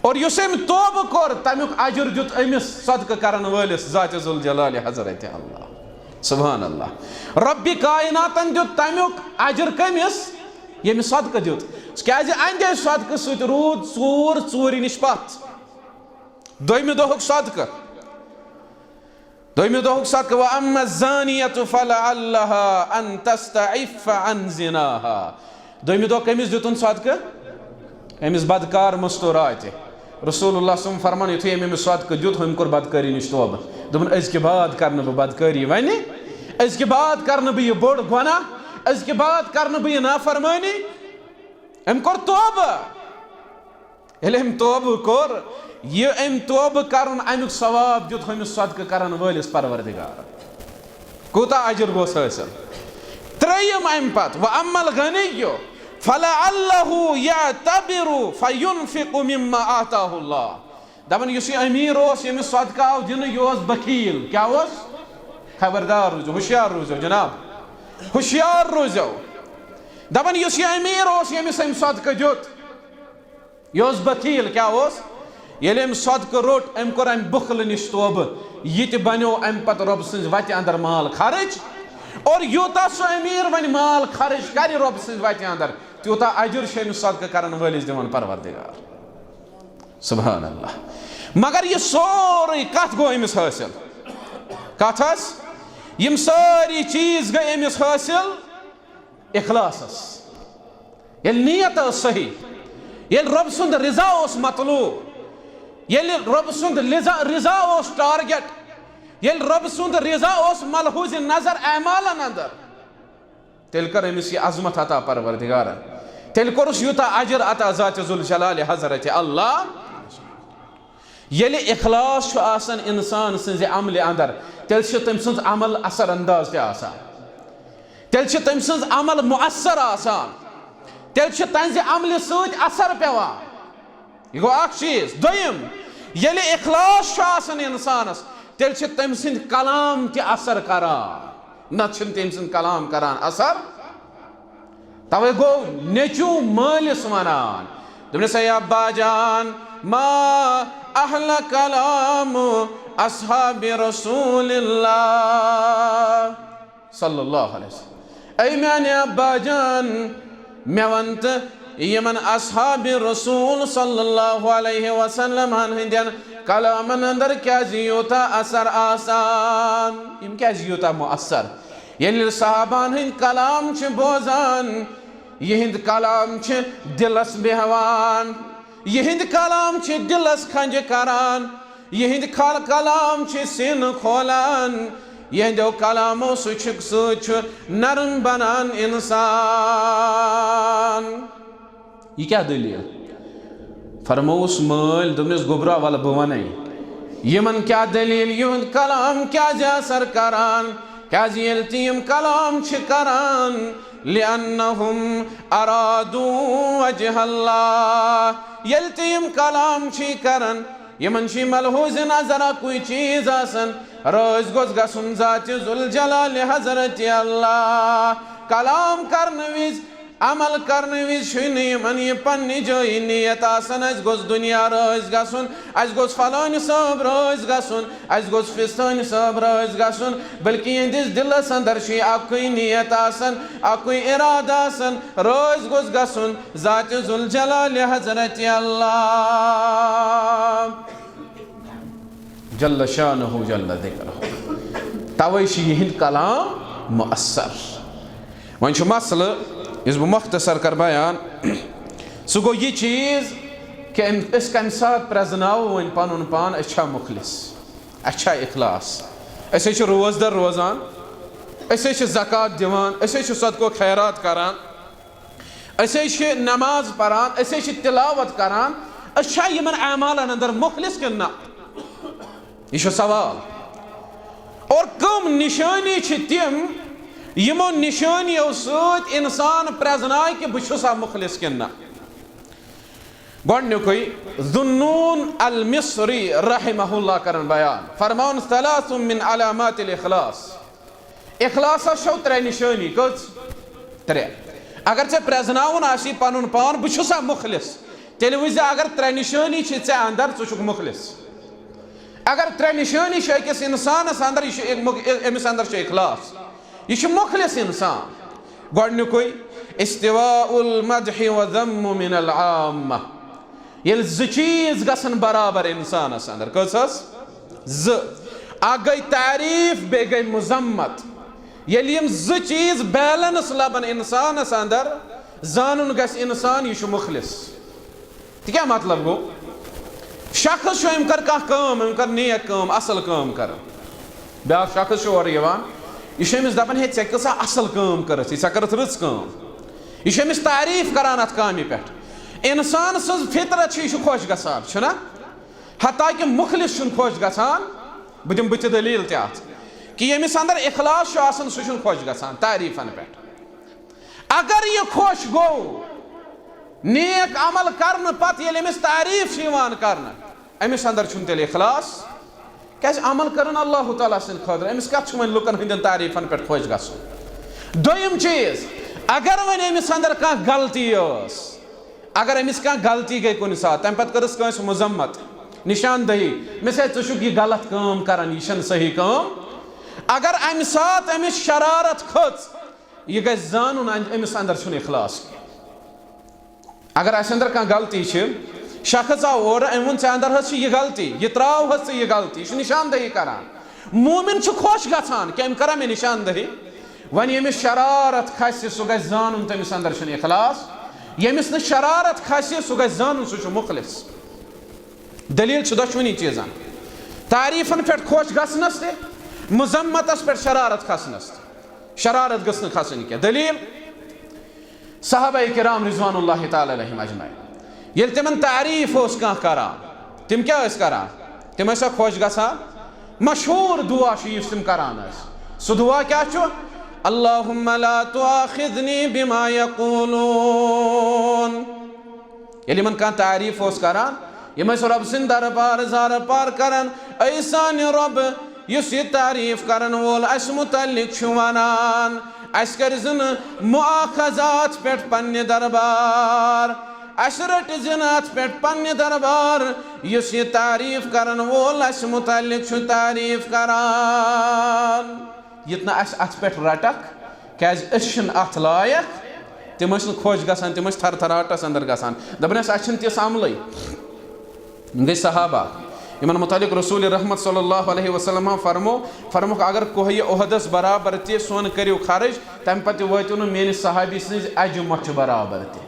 اور یُس أمۍ توبہٕ کوٚر، تَمیُک اجر دیُت أمِس صدقہٕ کرن وٲلِس ذاتِ ذوالجلالِ حضرتِ اللہ۔ سبحان اللہ۔ رۄبِ کائناتن دیُت تَمیُک اجر کٔمِس؟ ییٚمِس صدقہٕ دیُت۔ کیٛازِ اَہنٛدِ صدقہٕ سۭتۍ روٗد ژوٗر ژوٗرِ نِش پتھ۔ دوٚیمہِ دۄہُک صدقہٕ۔ دوٚیمہِ دۄہُک صدقہٕ، "وَأَمَّا الزَّانِيَةُ فَلَعَلَّهَا أَن تَسْتَعِفَّ عَن زِنَاهَا۔" دوٚیمہِ دۄہ کٔمِس دیُتُن صدقہٕ؟ أمِس بدکار مستوراتہِ۔ رسول اللہ صلی اللہ علیہ وسلم فرمان، یُتھُے أمۍ أمِس صدقہٕ دیُت، أمۍ کوٚر بدکٲری نِش توبہٕ۔ دوٚپُن، "أزکہِ بعد کرنہٕ بہٕ بدکٲری وۄنۍ، أزکہِ بعد کرنہٕ بہٕ یہِ بوٚڑ گۄناہ، أزکہِ بعد کرنہٕ بہٕ یہِ نافرمٲنی۔" أمۍ کوٚر توبہٕ۔ ییٚلہِ أمۍ توبہٕ کوٚر، یہِ أمۍ توبہٕ کرُن، اَمیُک ثواب دیُت ہُمِس صدقہٕ کرن وٲلِس پروردگارن۔ کوٗتاہ اجر گوس حٲصِل؟ ترٛیٚیِم اَمہِ پتہٕ، "وَأَمَّا الْغَنِيُّ فَلَعَلَّهُ يَعْتَبِرُ فَيُنْفِقُ مِمَّا آتَاهُ اللَّهُ۔" دَپان، یُس یہِ أمیٖر اوس، ییٚمِس صدقہٕ آو دِنہٕ، یہِ اوس بخیٖل۔ کیٛاہ اوس؟ خبردار روٗزِو، ہُشیار روٗزِو جناب، ہُشیار روٗزِو۔ دَپان، یُس یہِ أمیٖر اوس، ییٚمِس أمۍ صدقہٕ دیُت، یہِ اوس بخیل۔ کیٛاہ اوس؟ ییٚلہِ أمۍ صدقہٕ روٚٹ، أمۍ کوٚر اَمہِ بُخلہٕ نِش توبہٕ۔ یہِ تہِ بنیو اَمہِ پتہٕ رۄبہٕ سٕنٛزِ وَتہِ اندر مال خرٕچ۔ اور یوٗتاہ سُہ أمیٖر وۄنۍ مال خرٕچ کرِ رۄبہٕ سٕنٛزِ وَتہِ اندر، تیوٗتاہ اجر چھُ أمِس صدقہٕ کرن وٲلِس دِوان پروردگار۔ سبحان اللہ۔ مگر یہِ سورُے کتھ گوٚو أمِس حٲصِل؟ کتھ حظ؟ یِم سٲری چیٖز گٔے أمِس حٲصِل اخلاصس۔ ییٚلہِ نیت ٲس صحیح، ییٚلہِ رۄب سُنٛد رضا اوس مطلوب، ییٚلہِ رۄب سُنٛد لِزا- رضا اوس ٹارگیٹ، ییٚلہِ رۄب سُنٛد رضا اوس ملحوظ نظر اعمالن اندر، تیٚلہِ کٔر أمِس یہِ عظمت عطا پروردگارن۔ تیٚلہِ کوٚرُس یوٗتاہ اجر عطا ذات ذوالجلال حضرت اللہ۔ ییٚلہِ اخلاص چھُ آسان انسان سٕنٛزِ عملہِ اندر، تیٚلہِ چھِ تٔمۍ سٕنٛز عمل اثر انداز تہِ آسان، تیٚلہِ چھِ تٔمۍ سٕنٛز عمل مؤثر آسان، تیٚلہِ چھِ تہنٛزِ عملہِ سۭتۍ اثر پٮ۪وان۔ یہِ گوٚو اکھ چیٖز۔ دوٚیِم، ییٚلہِ اخلاص چھُ آسان انسانس، تیٚلہِ چھِ تٔمۍ سٕنٛدۍ کلام تہِ اثر کران، نتہٕ چھِنہٕ تٔمۍ سٕنٛدۍ کلام کران اثر۔ توے گوٚو نیٚچوٗ مٲلِس ونان، دوٚپنس، "اے ابا جان، ما احلى كلام اصحاب رسول الله صلى الله عليه وسلم۔ اے میانہِ ابا جان، مےٚ ون تہٕ یِمن اصحاب رسول صلی اللہ علیہ وسلم ہن ہٕنٛدٮ۪ن کلامن اندر کیازِ یوٗتاہ اثر آسان؟ یِم کیازِ یوٗتاہ مؤثر؟" ییٚلہِ صحابان ہٕنٛدۍ کلام چھِ بوزان، یِہِنٛد کلام چھِ دِلس بیٚہوان، یِہِنٛد کلام چھِ دِلس کھنجہِ کران، یِہِنٛدۍ کل- کلام چھِ سیٖنہٕ کھولان، یِہِنٛدیو کلامو سُہ چھُ سۭتۍ چھُ نرم بنان انسان۔ یہِ کیٛاہ دٔلیٖل؟ فرمووُس مٲلۍ، دوٚپنَس، "گوٚبرا، وَلہٕ بہٕ وَنَے۔ یِمَن کیٛاہ دٔلیٖل، یِہُنٛد کلام کیٛازِ اثر کران؟ کیٛازِ ییٚلہِ تہِ یِم کلام چھِ کران، لِأَنَّهُمْ أَرَادُوا وَجْهَ اللَّهِ۔ ییٚلہِ تہِ یِم کلام چھِ کران، یِمَن چھِ ملحوظ نظر اَکُے چیٖز آسان، رٲضۍ گوٚژھ گژھُن ذاتِ ذوالجلال حضرت اللہ۔ کلام کرنہٕ وِزِ، عمل کرنہٕ وِزِ چھُے نہٕ یِمن یہِ پننہِ جایہِ نیت آسان، اسہِ گوٚژھ دُنیا رٲضۍ گژھُن، اسہِ گوٚژھ فلٲنۍ صٲب رٲضۍ گژھُن، اسہِ گوٚژھ فستٲنۍ صٲب رٲضۍ گژھُن، بلکہِ یِہنٛدِس دِلس اندر چھُے اکُے نیت آسان، اکُے ارادٕ آسان، رٲضۍ گوٚژھ گژھُن ذاتِ ذوالجلال حضرت اللہ جل شانہ جل ذکرہ۔ توے چھُ یِہنٛد کلام مؤثر۔ وۄنۍ چھُ مسئلہٕ، یُس بہٕ مختصر کر بیان، سُہ گوٚو یہِ چیٖز کہِ أمۍ، أسۍ کمہِ ساتہٕ پرٛزناوو وۄنۍ پنُن پان، أسۍ چھا مُخلص، اَسہِ چھا اخلاص؟ أسۍ ہے چھِ روزدر روزان، أسۍ ہے چھِ زکوٰۃ دِوان، أسۍ ہے چھِ صدقہٕ و خیرات کران، أسۍ ہے چھِ نماز پران، أسۍ ہے چھِ تلاوت کران، أسۍ چھا یِمن اعمالن اندر مُخلص کِنہٕ نہ؟ یہِ چھُ سوال۔ اور کم نشٲنی چھِ تِم، یِمو نشٲنیو سۭتۍ انسان پرٛزنایہِ کہِ بہٕ چھُسا مُخلص کِنہٕ نہ؟ گۄڈٕنیُکُے، ذُو النُّون المصری رحمہ اللہ کرن بیان، فرماوان، "ثلاث من علامات الاخلاص"۔ اخلاصس چھو ترٛےٚ نشٲنی۔ کٔژ؟ ترٛےٚ۔ اگر ژےٚ پرٛزناوُن آسی پنُن پان، بہٕ چھُسا مُخلص، تیٚلہِ وٕچھ زِ اگر ترٛےٚ نشٲنی چھِ ژےٚ اندر، ژٕ چھُکھ مُخلص۔ اگر ترٛےٚ نشٲنی چھِ أکِس انسانس اندر، یہِ چھُ اَمیُک، أمِس اندر چھُ اخلاص، یہِ چھُ مُخلص انسان۔ گۄڈٕنیُکُے، استواء المدح و ذم من العامہ۔ ییٚلہِ زٕ چیٖز گژھن برابر انسانس اندر، کٔژ حظ؟ زٕ۔ اکھ گٔے تعریٖف، بیٚیہِ گٔے مذمت۔ ییٚلہِ یِم زٕ چیٖز بیلنس لبن انسانس اندر، زانُن گژھِ انسان یہِ چھُ مُخلص۔ تہِ کیٛاہ مطلب گوٚو؟ شخص چھُ، أمۍ کٔر کانٛہہ کٲم، أمۍ کٔر نیک کٲم، اصل کٲم کٔر۔ بیٛاکھ شخص چھُ اورٕ یِوان، یہِ چھُ أمِس دپان، "ہے، ژےٚ کۭژاہ اصل کٲم کٔرٕتھ، ژےٚ کٔرٕتھ رٕژ کٲم۔" یہِ چھُ أمِس تعریٖف کران اتھ کامہِ پٮ۪ٹھ۔ انسان سٕنٛز فطرت چھِ، یہِ چھُ خۄش گژھان، چھُنہ؟ حتیٰ کہِ مُخلص چھُنہٕ خۄش گژھان۔ بہٕ دِمہٕ بٕتھِ دٔلیٖل تہِ اتھ، کہِ ییٚمِس اندر اخلاص چھُ آسان، سُہ چھُنہٕ خۄش گژھان تعریٖفن پٮ۪ٹھ۔ اگر یہِ خۄش گوٚو نیک عمل کرنہٕ پتہٕ، ییٚلہِ أمِس تعریٖف چھِ یِوان کرنہٕ، أمِس اندر چھُنہٕ تیٚلہِ اخلاص۔ کیازِ؟ عمل کرن اللہ تعالیٰ سٕنٛدِ خٲطرٕ، أمِس کتھ چھُ وۄنۍ لُکن ہٕنٛدٮ۪ن تعریٖفن پٮ۪ٹھ خۄش گژھُن؟ دوٚیِم چیٖز، اگر وۄنۍ أمِس اندر کانٛہہ غلطی ٲس، اگر أمِس کانٛہہ غلطی گٔے کُنہِ ساتہٕ، تمہِ پتہٕ کٔرٕس کٲنٛسہِ مذمت، نشاندہی، مےٚ سۭتۍ ژٕ چھُکھ یہِ غلط کٲم کران، یہِ چھَنہٕ صحیح کٲم۔ اگر امہِ ساتہٕ أمِس شرارت کھٔژ، یہِ گژھِ زانُن، أمِس اندر چھُنہٕ اخلاص کینٛہہ۔ اگر اسہِ اندر کانٛہہ غلطی چھِ، شخص آو اورٕ، أمۍ ووٚن، "ژےٚ اندر حظ چھِ یہِ غلطی، یہِ ترٛاو حظ ژٕ یہِ غلطی"، یہِ چھُ نشاندہی کران۔ مومن چھُ خۄش گژھان، کہِ أمۍ کٔرا مےٚ نشاندہی۔ وۄنۍ ییٚمِس شرارت کھسہِ، سُہ گژھِ زانُن، تٔمِس اندر چھُنہٕ اخلاص۔ ییٚمِس نہٕ شرارت کھسہِ، سُہ گژھِ زانُن، سُہ چھُ مُخلص۔ دٔلیٖل چھِ دۄشوٕنی چیٖزن۔ تعریٖفن پٮ۪ٹھ خۄش گژھنس تہِ، مذمتس پٮ۪ٹھ شرارت کھسنس تہِ۔ شرارت گٔژھ نہٕ کھسٕنۍ کینٛہہ۔ دٔلیٖل، صحابہ کرام رضوان اللہ تعالیٰ علیہم اجمعین، ییٚلہِ تِمن تعریٖف اوس کانٛہہ کران، تِم کیٛاہ ٲسۍ کران؟ تِم ٲسۍ سا خۄش گژھان؟ مشہوٗر دُعا چھُ یُس تِم کران ٲسۍ۔ سُہ دُعا کیٛاہ چھُ؟ اللہم لا تؤاخذنی بما یقولون۔ ییٚلہِ یِمن کانٛہہ تعریٖف اوس کران، یِم ٲسۍ رۄب سٕنٛدِ دربار زارٕ پار کران، اے سانہِ رۄب، یُس یہِ تعریٖف کرن وول اَسہِ مُتعلِق چھُ وَنان، اَسہِ کٔرۍ زِ نہٕ مُآخذات پٮ۪ٹھ پننہِ دربار، اَسہِ رٔٹۍ زِ نہٕ اَتھ پٮ۪ٹھ پننہِ دربار، یُس یہِ تعریٖف کرن وول اَسہِ مُتعلِق چھُ تعریٖف کران۔ یہِ تہِ نہٕ اَسہِ اَتھ پٮ۪ٹھ رَٹَکھ، کیٛازِ أسۍ چھِنہٕ اَتھ لایق۔ تِم ٲسۍ نہٕ خۄش گژھان، تِم ٲسۍ تھر تھراٹَس اندر گژھان، دَپان ٲسۍ، اَسہِ چھِنہٕ تِژھ عملٕے۔ یِم گٔے صحابہ، یِمن مُتعلق رسول رحمت صلی اللہ علیہ وسلم فرمو، فرموکھ، اگر کوہہِ احدس برابر تہِ سۄن کٔرِو خرٕچ، تَمہِ پتہٕ تہِ وٲتِو نہٕ میٲنِس صحابی سٕنٛزِ اَجہِ مۄچھِ برابر تہِ۔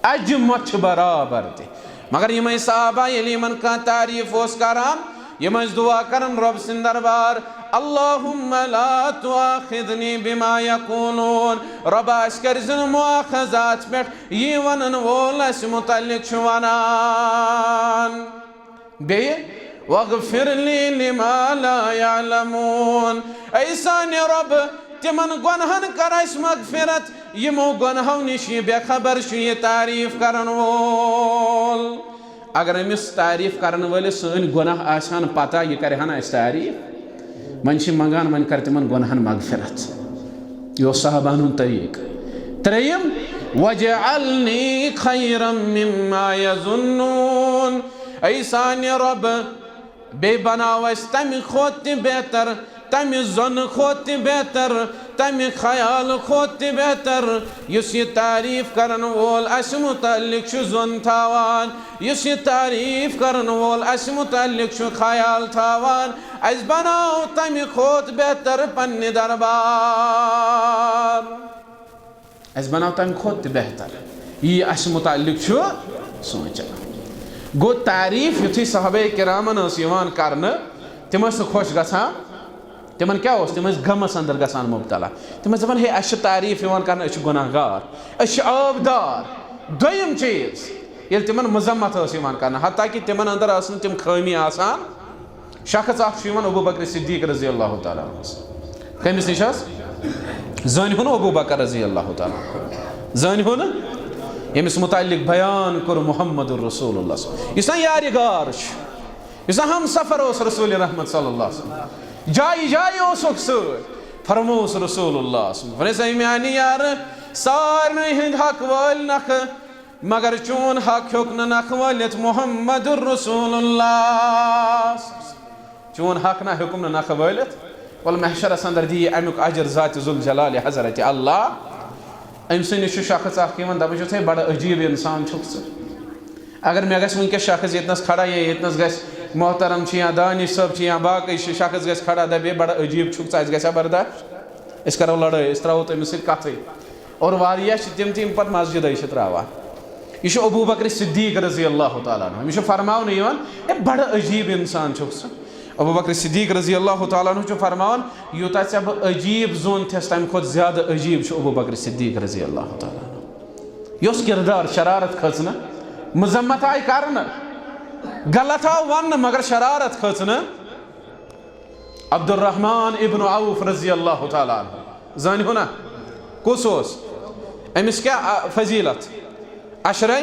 اَجہِ مۄچھِ برابر تہِ۔ مگر یِمے صحابہ، ییٚلہِ یِمن کانٛہہ تعریٖف اوس کران، یِم ٲسۍ دُعا کران رۄب سٕنٛدِ دربار، اللہم لا تؤاخذنی بما یقولون، رۄبا، اَسہِ کٔرۍ زِ نہٕ مؤاخذہ اَتھ پٮ۪ٹھ، یی وَنَن وول اَسہِ مُتعلِق چھُ وَنان۔ بیٚیہِ، واغفر لی لما لا یعلمون، اے سانہِ رۄب، تِمن گۄنہن کر اَسہِ مغفرت، یِمو گۄنہو نِش یہِ بے خبر چھُ یہِ تعریٖف کرن وول۔ اگر أمِس تعریٖف کرن وٲلِس سٲنۍ گۄناہ آسہِ ہن پتہ، یہِ کرِ ہن اَسہِ تعریٖف؟ وۄنۍ چھِ منٛگان، وۄنۍ کر تِمن گۄنہن مغفرت۔ یہِ اوس صحابہن ہُنٛد طریٖقہٕ۔ ترٛیٚیِم، واجعلنی خیرا مما یظنون، اے سانہِ رۄب، بیٚیہِ بناو اَسہِ تَمہِ کھۄتہٕ تہِ بہتر، تَمہِ زۄنہٕ کھۄتہٕ تہِ بہتر، تَمہِ خیالہٕ کھۄتہٕ تہِ بہتر، یُس یہِ تعریٖف کرن وول اَسہِ مُتعلِق چھُ زۄن تھاوان، یُس یہِ تعریٖف کرن وول اَسہِ مُتعلِق چھُ خیال تھاوان، اَسہِ بناو تَمہِ کھۄتہٕ بہتر پننہِ دربار۔ اَسہِ بناو تَمہِ کھۄتہٕ تہِ بہتر۔ یی اَسہِ مُتعلِق چھُ سونٛچان۔ گوٚو، تعریٖف یُتھُے صحابہ کرامن ٲس یِوان کرنہٕ، تِم ٲسۍ نہٕ خۄش گژھان۔ تِمن کیٛاہ اوس؟ تِم ٲسۍ غمس اندر گژھان مُبتلا۔ تِم ٲسۍ دپان، ہے، اَسہِ چھِ تعریٖف یِوان کرنہٕ، أسۍ چھِ گۄناہ گار، أسۍ چھِ عٲبدار۔ دوٚیِم چیٖز، ییٚلہِ تِمن مذمت ٲس یِوان کرنہٕ، حتیٰ کہِ تِمن اندر ٲس نہٕ تِم خٲمی آسان، شخص اکھ چھُ یِوان ابو بکر صدیق رضی اللہ تعالیٰ عنہ۔ کٔمِس نِش حظ؟ زٲنۍ ہُن ابو بکر رضی اللہ تعالیٰ عنہ۔ زٲنۍ ہُن، ییٚمِس مُتعلِق بیان کوٚر محمد رسول اللہ صلی اللہ علیہ وسلم۔ یُس نا یارِ غار چھُ، یُس نا ہم سفر اوس رسول رحمت صلی اللہ علیہ وسلم، جایہِ جایہِ اوسُکھ سۭتۍ۔ فرمووُس رسول اللہ صلی اللہ علیہ وسلم، فرمووُس، اے میانہِ یارٕ، سارنٕے ہٕنٛدۍ حق وٲلۍ نکھٕ، مگر چون حق ہیوٚک نہٕ نکھٕ وٲلِتھ محمد رسول اللہ۔ چون حق نہ ہیوٚکُم نہٕ نکھٕ وٲلِتھ۔ وَلہٕ محشرس اندر دِیہِ امیُک اجر ذات ذوالجلال حضرت اللہ۔ أمۍ سٕے نِش چھُ شخص اکھ یِوان، دپان چھُس، ہے، بڑٕ عجیٖب انسان چھُکھ ژٕ۔ اگر مےٚ گژھِ وٕنکیٚس شخص ییٚتنس کھڑا یا ییٚتنس گژھِ محترم چھِ یا دانش صٲب چھِ یا باقٕے چھِ، شخص گژھِ کھڑا، دپہِ، ہے، بڑٕ عجیٖب چھُکھ ژٕ، اَسہِ گژھِ ہا برداشت؟ أسۍ کرو لڑٲے، أسۍ ترٛاوو تٔمِس سۭتۍ کتھٕے۔ اور واریاہ چھِ تِم تہِ یِم پتہٕ مسجدے چھِ ترٛاوان۔ یہِ چھُ ابو بکر صدیق رضی اللہ تعالیٰ عنہ، أمِس چھُ فرماونہٕ یِوان، ہے، بڑٕ عجیٖب انسان چھُکھ ژٕ۔ ابو بکر صدیق رضی اللہ تعالیٰ عنہ چھُ فرماوان، یوٗتاہ ژےٚ بہٕ عجیٖب زونتھس، تمہِ کھۄتہٕ زیادٕ عجیٖب چھُ ابو بکر صدیق رضی اللہ تعالیٰ عنہ۔ یہِ اوس کردار، شرارت کھٔژ نہٕ، مذمت آیہِ کرنہٕ، غلط آو وننہٕ، مگر شرارت کھٔژ نہٕ۔ عبدالرحمن ابن عوف رضی اللہ تعالیٰ عنہ، زٲنۍ ہو نا کُس اوس؟ أمِس کیٛاہ، آ، فضیلت؟ عشرے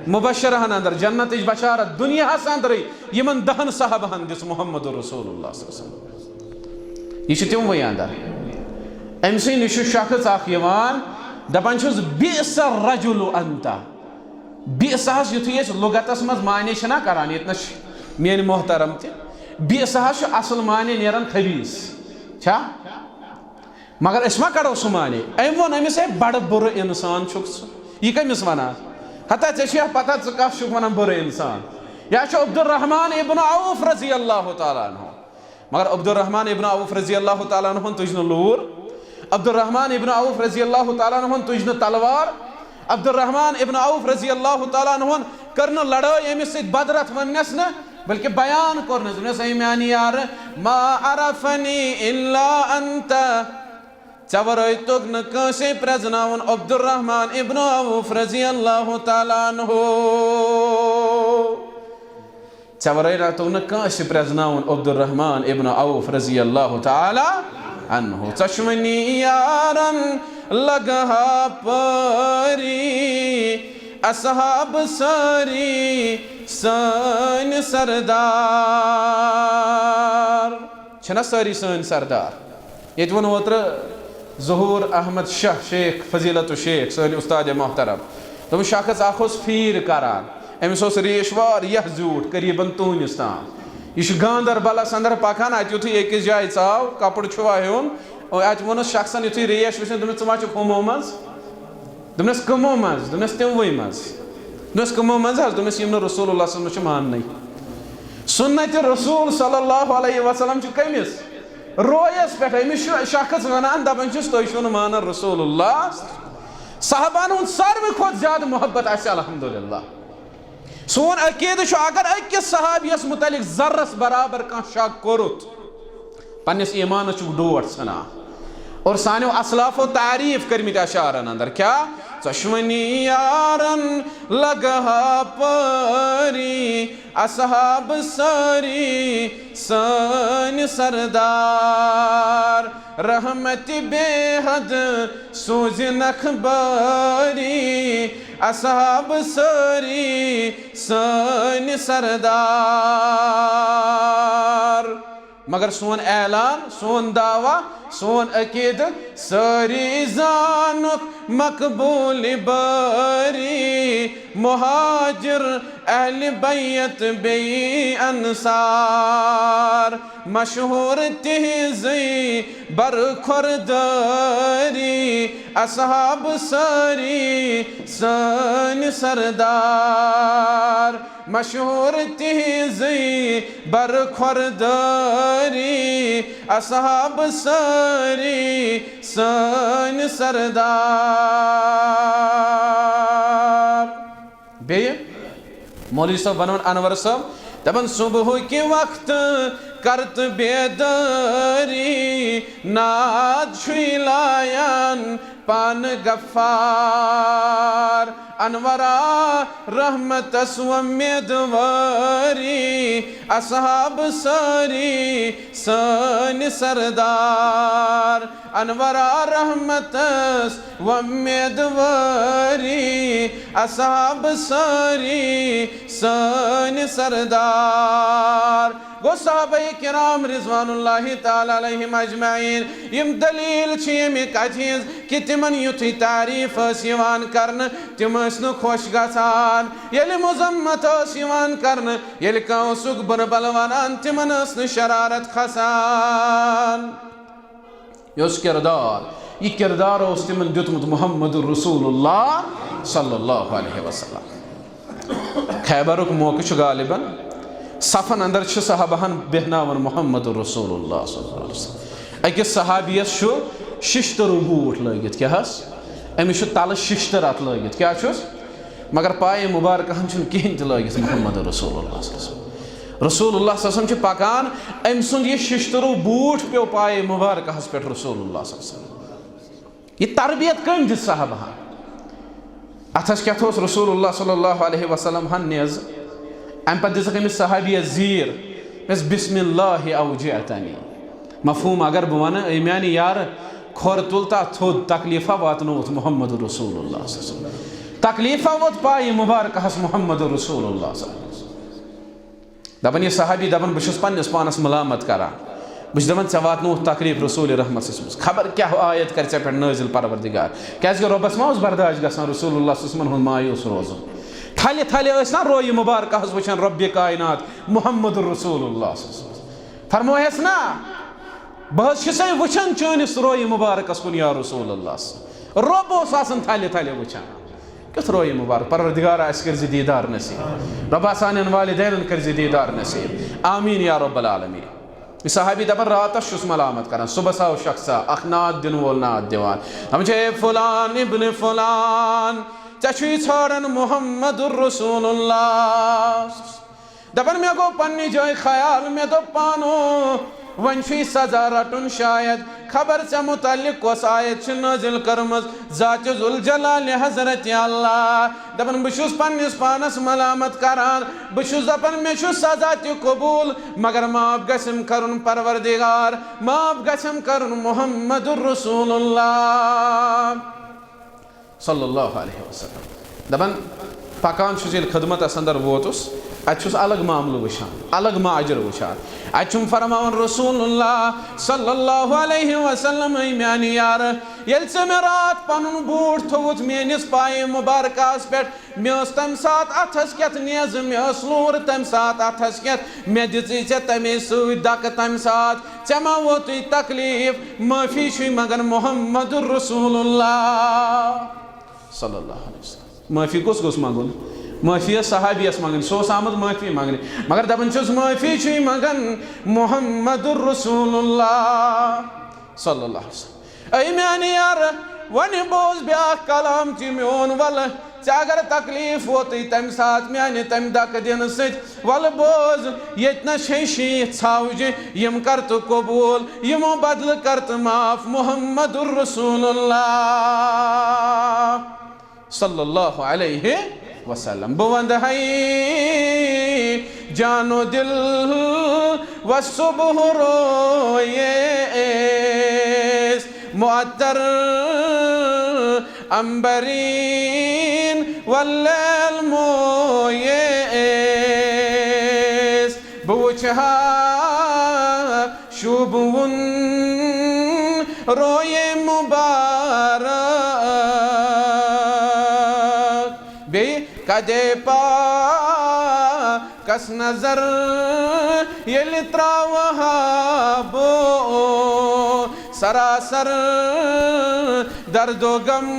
مبشرہن اندر جنتٕچ بشارت دُنیاہس اندرٕے یِمن دہن صحابہن دِژ محمد رسول اللہ صلی اللہ علیہ وسلم۔ یہِ چھِ تِموٕے اندر۔ أمۍ سٕے نِش چھُ شخص اکھ یِوان، دپان چھُس، بئس الرجل انت۔ بئس حظ، یُتھُے أسۍ لغتس منٛز معنی چھِنہ کران، ییٚتنس چھِ میٲنۍ محترم تہِ، بئس حظ چھُ اصل معنی نیران خبیث۔ چھا؟ مگر أسۍ ما کڑو سُہ معنی؟ أمۍ ووٚن أمِس، ہے، بڑٕ بُرٕ انسان چھُکھ ژٕ۔ یہِ کٔمِس ونان؟ ہتا ژےٚ چھےٚ پتہ ژٕ کس چھُکھ ونان بُرٕ انسان؟ یا چھُ عبدالرحمن ابن عوف رضی اللہ تعالیٰ عنہ۔ مگر عبدالرحمن ابن عوف رضی اللہ تعالیٰ عنہ ہن تُج نہٕ لوٗر۔ عبدالرحمن ابن عوف رضی اللہ تعالیٰ عنہ ہن تُج نہٕ تلوار۔ عبدالرحمن ابن عوف رضی اللہ تعالیٰ عنہن کٔر نہٕ لڑٲے أمِس سۭتۍ بدرتھ وننس نہٕ، بلکہ بیان کوٚرنس، دوٚپنس، "اے میانہِ یارٕ، ما عرفنی الا انت۔" ژےٚ ورٲے توٚگ نہٕ کٲنٛسے پرٛزناوُن عبدالرحمن ابن عوف رضی اللہ تعالیٰ عنہ۔ ژےٚ ورٲے نہ توٚگ نہٕ کٲنٛسہِ پرٛزناوُن عبدالرحمن ابن عوف رضی اللہ تعالیٰ عنہ۔ ژۄشوٕنی یارن لگہٕ ہا پٲری، اصحاب سٲری سٲنۍ سردار۔ چھِنہ سٲری سٲنۍ سردار؟ ییٚتہِ ووٚن اوترٕ ظہور احمد شاہ شیخ، فضیلت الشیخ، سٲنۍ استاد محترم، دوٚپُن، شخص اکھ اوس فیٖر کران، أمِس اوس ریش واریاہ زیوٗٹھ، قریباً تونس تام۔ یہِ چھُ گاندربلس اندر پکان، اتہِ یُتھُے أکِس جایہِ ژاو، کپُر چھُوا ہیوٚن، اتہِ ووٚنُس شخصن، یُتھُے ریش وٕچھن، دوٚپنس، "ژٕ ما چھُکھ ہُمو منٛز؟" دوٚپنس، "کٕمو منٛز؟" دوٚپنس، "تِموٕے منٛز۔" دوٚپنس، "کٕمو منٛز حظ؟" دوٚپنس، "یِم نہٕ رسول اللہ صلی اللہ علیہ وسلم چھِ ماننٕے۔" سُنت رسول صلی اللہ علیہ وسلم چھُ کٔمِس؟ رویس پٮ۪ٹھ۔ أمِس چھُ شخص ونان، دپان چھُس، "تُہۍ چھِو نہٕ مانان رسول اللہ۔" صحابن ہُنٛد ساروٕے کھۄتہٕ زیادٕ محبت آسہِ، الحمدللہ۔ سون عقیدٕ چھُ، اگر أکِس صحابیَس مُتعلِق ذرس برابر کانٛہہ شک کوٚرُتھ، پننِس ایٖمانس چھُکھ ڈوٹھ ژھٕنان۔ اور سانیو اسلافو تعریف کٔرمٕتۍ اشعارن اندر کیٛاہ؟ "ژۄشوٕنی یارن لگہٕ ہا پٲری، اصحاب سٲری سٲنۍ سردار۔ رحمت بے حد سوٗزِنکھ بٲری، اصحاب سٲری سٲنۍ سردار۔" مگر سون اعلان، سون دعویٰ، سون عقیدٕ، سٲری زانُکھ مقبوٗل بٲری، مہاجر، اہل بیت بیٚیہِ انصار، مشہوٗر تِہنٛزٕے برخوردٲری، اصحاب سٲری سٲنۍ سردار، مشہوٗر تِہنٛزٕے برخوردٲری، اصحاب سٲری سٲنۍ سردار۔ بیٚیہِ مولوی صٲب ونان، انور صٲب دپان، صبحُک وقت کرت بیدٲری، ناد چھُے لایان پان غفار۔ انورا رحمتس وۄمیدوٲری، اصحاب سٲری سٲنۍ سردار۔ انورا رحمتس وۄمیدوٲری، اصحاب سٲری سٲنۍ سردار۔ گوٚو صحابہ کرام رضوان اللہ تعالیٰ علیہم اجمعین، یِم دلیل چھِ ییٚمہِ کتھِ ہٕنٛز کہِ تِمن یُتھُے تعریف ٲس یِوان کرنہٕ، تِم ٲسۍ نہٕ خۄش گژھان۔ ییٚلہِ مذمت ٲس یِوان کرنہٕ، ییٚلہِ کانٛہہ اوسُکھ بُرٕ بل ونان، تِمن ٲس نہٕ شرارت کھسان۔ یہِ اوس کردار، یہِ کردار اوس تِمن دیُتمُت محمد رسول اللہ صلی اللہ علیہ وسلم۔ خیبرُک موقعہٕ چھُ غالباً، صفن اندر چھِ صحابہن بیہناوان محمد رسول اللہ صلی اللہ علیہ وسلم۔ أکِس صحابیس چھُ ششتٕرُو بوٗٹھ لٲگِتھ، کیٛاہ حظ؟ أمِس چھُ تلہٕ ششتٕر اتھ لٲگِتھ، کیٛاہ چھُس؟ مگر پایہِ مبارکہن چھُنہٕ کِہیٖنۍ تہِ لٲگِتھ محمد رسول اللہ صلی اللہ علیہ وسلم۔ رسول اللہ صلی اللہ علیہ وسلم چھِ پکان، أمۍ سُنٛد یہِ ششتٕرُو بوٗٹھ پیوٚو پایہِ مبارکہس پٮ۪ٹھ رسول اللہ صلی اللہ علیہ وسلم۔ یہِ تربیت کٔمۍ دِژ صحابہن؟ اتھس کیتھ اوس رسول اللہ صلی اللہ علیہ وسلم ہن نیزٕ؟ امہِ پتہٕ دِژکھ أمِس صحابیس زیٖر، دوٚپنس، "بسم اللہ اوجعتنی۔" مفہوم اگر بہٕ ونہٕ، اے میانہِ یارٕ، کھۄر تُل تہٕ اتھ تھوٚد، تکلیفہ واتنووُتھ محمد رسول اللہ صلی اللہ علیہ وسلم۔ تکلیفہ ووت پایہِ مبارکہس محمد رسول اللہ صلی اللہ علیہ وسلم۔ دپان یہِ صحابی، دپان، بہٕ چھُس پننِس پانس ملامت کران۔ بہٕ چھُس دپان، ژےٚ واتنووُتھ تکلیف رسول رحمت صلی اللہ علیہ وسلمس۔ خبر کیٛاہ آیت کرِ ژےٚ پٮ۪ٹھ نٲزِل پروردگار۔ کیٛازِ کہِ رۄبس ما اوس برداش گژھان رسول اللہ صلی اللہ علیہ وسلمن ہُنٛد مایوس روزُن؟ تھلہِ تھلہِ ٲسۍ نا رویہِ مبارکہس وٕچھان رۄبِ کائنات محمد رسول اللہ صلی اللہ علیہ وسلم۔ فرموہس نا، بہٕ حظ چھُسے وٕچھان چٲنِس رویہِ مبارکس کُن یا رسول اللہ۔ رۄب اوس آسان تھلہِ تھلہِ وٕچھان۔ کیُتھ رویہِ مبارک۔ پروردگارا، اَسہِ کٔرزِ دیٖدار نصیٖب۔ رۄبا، سانٮ۪ن والدینن کٔرزِ دیٖدار نصیٖب۔ آمیٖن یا رب العالمیٖن۔ یہِ صحابی دپان، راتس چھُس ملامت کران، صبحس آو شخصا، اکھ نعت دِنہٕ وول نعت دِوان۔ دپان چھُ، "اے فلان ابن فلان، ژےٚ چھُے ژھانٛڈان محمد رسول اللہ۔ دپان، مےٚ گوٚو پننہِ جایہِ خیال، مےٚ دوٚپ پانہٕ، وۄنۍ چھُے سزا رٹُن شاید۔ خبر ژےٚ متعلق کۄس آیت چھِ نٲزِل کٔرمٕژ؟ ذات ذوالجلال حضرت اللہ۔ دپان، بہٕ چھُس پننِس پانس ملامت کران، بہٕ چھُس دپان، مےٚ چھُ سزا تہِ قبول، مگر معاف گژھم کرُن پروردگار، معاف گژھم کرُن محمد رسول اللہ۔ صلی اللہ علیہ وسلم۔ دپان، پکان چھُس ییٚلہِ خدمتس اندر ووتُس، اتہِ چھُس الگ معاملہٕ وٕچھان، الگ ماجر وٕچھان۔ اتہِ چھُم فرماوان رسول اللہ صلی اللہ علیہ وسلم، اے میانہِ یارٕ، ییٚلہِ ژےٚ مےٚ راتھ پنُن بوٗٹھ تھوٚوُتھ میٲنِس پایہِ مبارکس پٮ۪ٹھ، مےٚ ٲس تمہِ ساتہٕ اتھس کٮ۪تھ نیزٕ، مےٚ ٲس لوٗر تمہِ ساتہٕ اتھس کٮ۪تھ، مےٚ دِژٕے ژےٚ تمے سۭتۍ دکہٕ تمہِ ساتہٕ۔ ژےٚ ما ووتُے تکلیف؟ معٲفی چھُے منگان محمد رسول اللہ صلی اللہ علیہ وسلم۔ معٲفی کُس گوٚژھ منگُن؟ معٲفی ٲس صحابیَس منگٕنۍ، سُہ اوس آمُت معٲفی منگنہِ، مگر دپان چھُس، معٲفی چھُے منگان محمد رسول اللہ صلی اللہ علیہ وسلم۔ اے میانہِ یارٕ، وۄنۍ بوز بیاکھ کلام تہِ میون، ولہٕ ژےٚ اگر تکلیف ووتُے تمہِ ساتہٕ میانہِ تمہِ دکہٕ دِنہٕ سۭتۍ، ولہٕ بوز، ییٚتہِ نس چھے شیٖتھ ژھاوجہِ، یِم کر تہٕ قبول، یِمو بدلہٕ کر تہٕ معاف محمد رسول اللہ صلی اللہ علیہ وسلم۔ بہٕ ونٛدٕ ہے جان و دل و صبح رویس، معطر عنبرین واللیل مویس۔ بہٕ وٕچھِ ہا شوٗبوُن رویے مُبارک، بیٚیہِ کدے پاکس نظر ییٚلہِ تراوٕ ہا بہٕ، سراسر درد و غم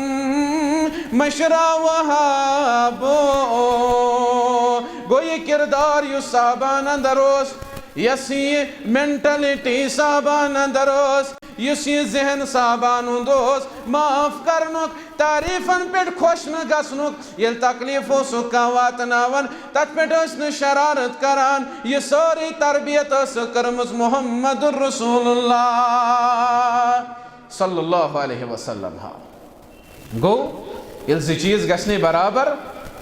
مشراوٕ ہا بہٕ۔ گوٚو یہِ کردار یُس صحابن اندر اوس، یۄس یہِ مینٹلٹی صحابن اندر ٲس، یُس یہِ ذہن صحابن ہُنٛد اوس، معاف کرنُک، تعریفن پٮ۪ٹھ خۄش نہٕ گژھنُک، ییٚلہِ تکلیف اوسُکھ کانٛہہ واتناوان، تتھ پٮ۪ٹھ ٲسۍ نہٕ شرارت کران، یہِ سٲرٕے تربیت ٲسٕکھ کٔرمٕژ محمد رسول اللہ صلی اللہ علیہ وسلم۔ ہا۔ گوٚو، ییٚلہِ زٕ چیٖز گژھنے برابر،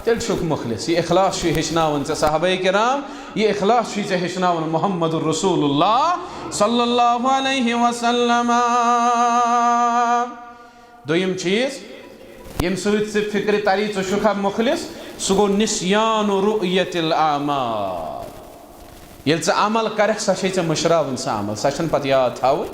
تیٚلہِ چھُکھ مُخلص۔ یہِ اخلاص چھُ ہیٚچھناوان ژےٚ صحابہ کرام، یہِ اخلاص چھُے ژےٚ ہیٚچھناوان محمد رسول اللہ صلی اللہ علیہ وسلم۔ دوٚیِم چیٖز، ییٚمہِ سۭتۍ ژےٚ فکرِ تری ژٕ چھُکھا مُخلص، سُہ گوٚو نسیان رؤیت الاعمال۔ ییٚلہِ ژٕ عمل کرکھ، سۄ چھے ژےٚ مٔشراوٕنۍ، سۄ عمل، سۄ چھَنہٕ پتہٕ یاد تھاوٕنۍ۔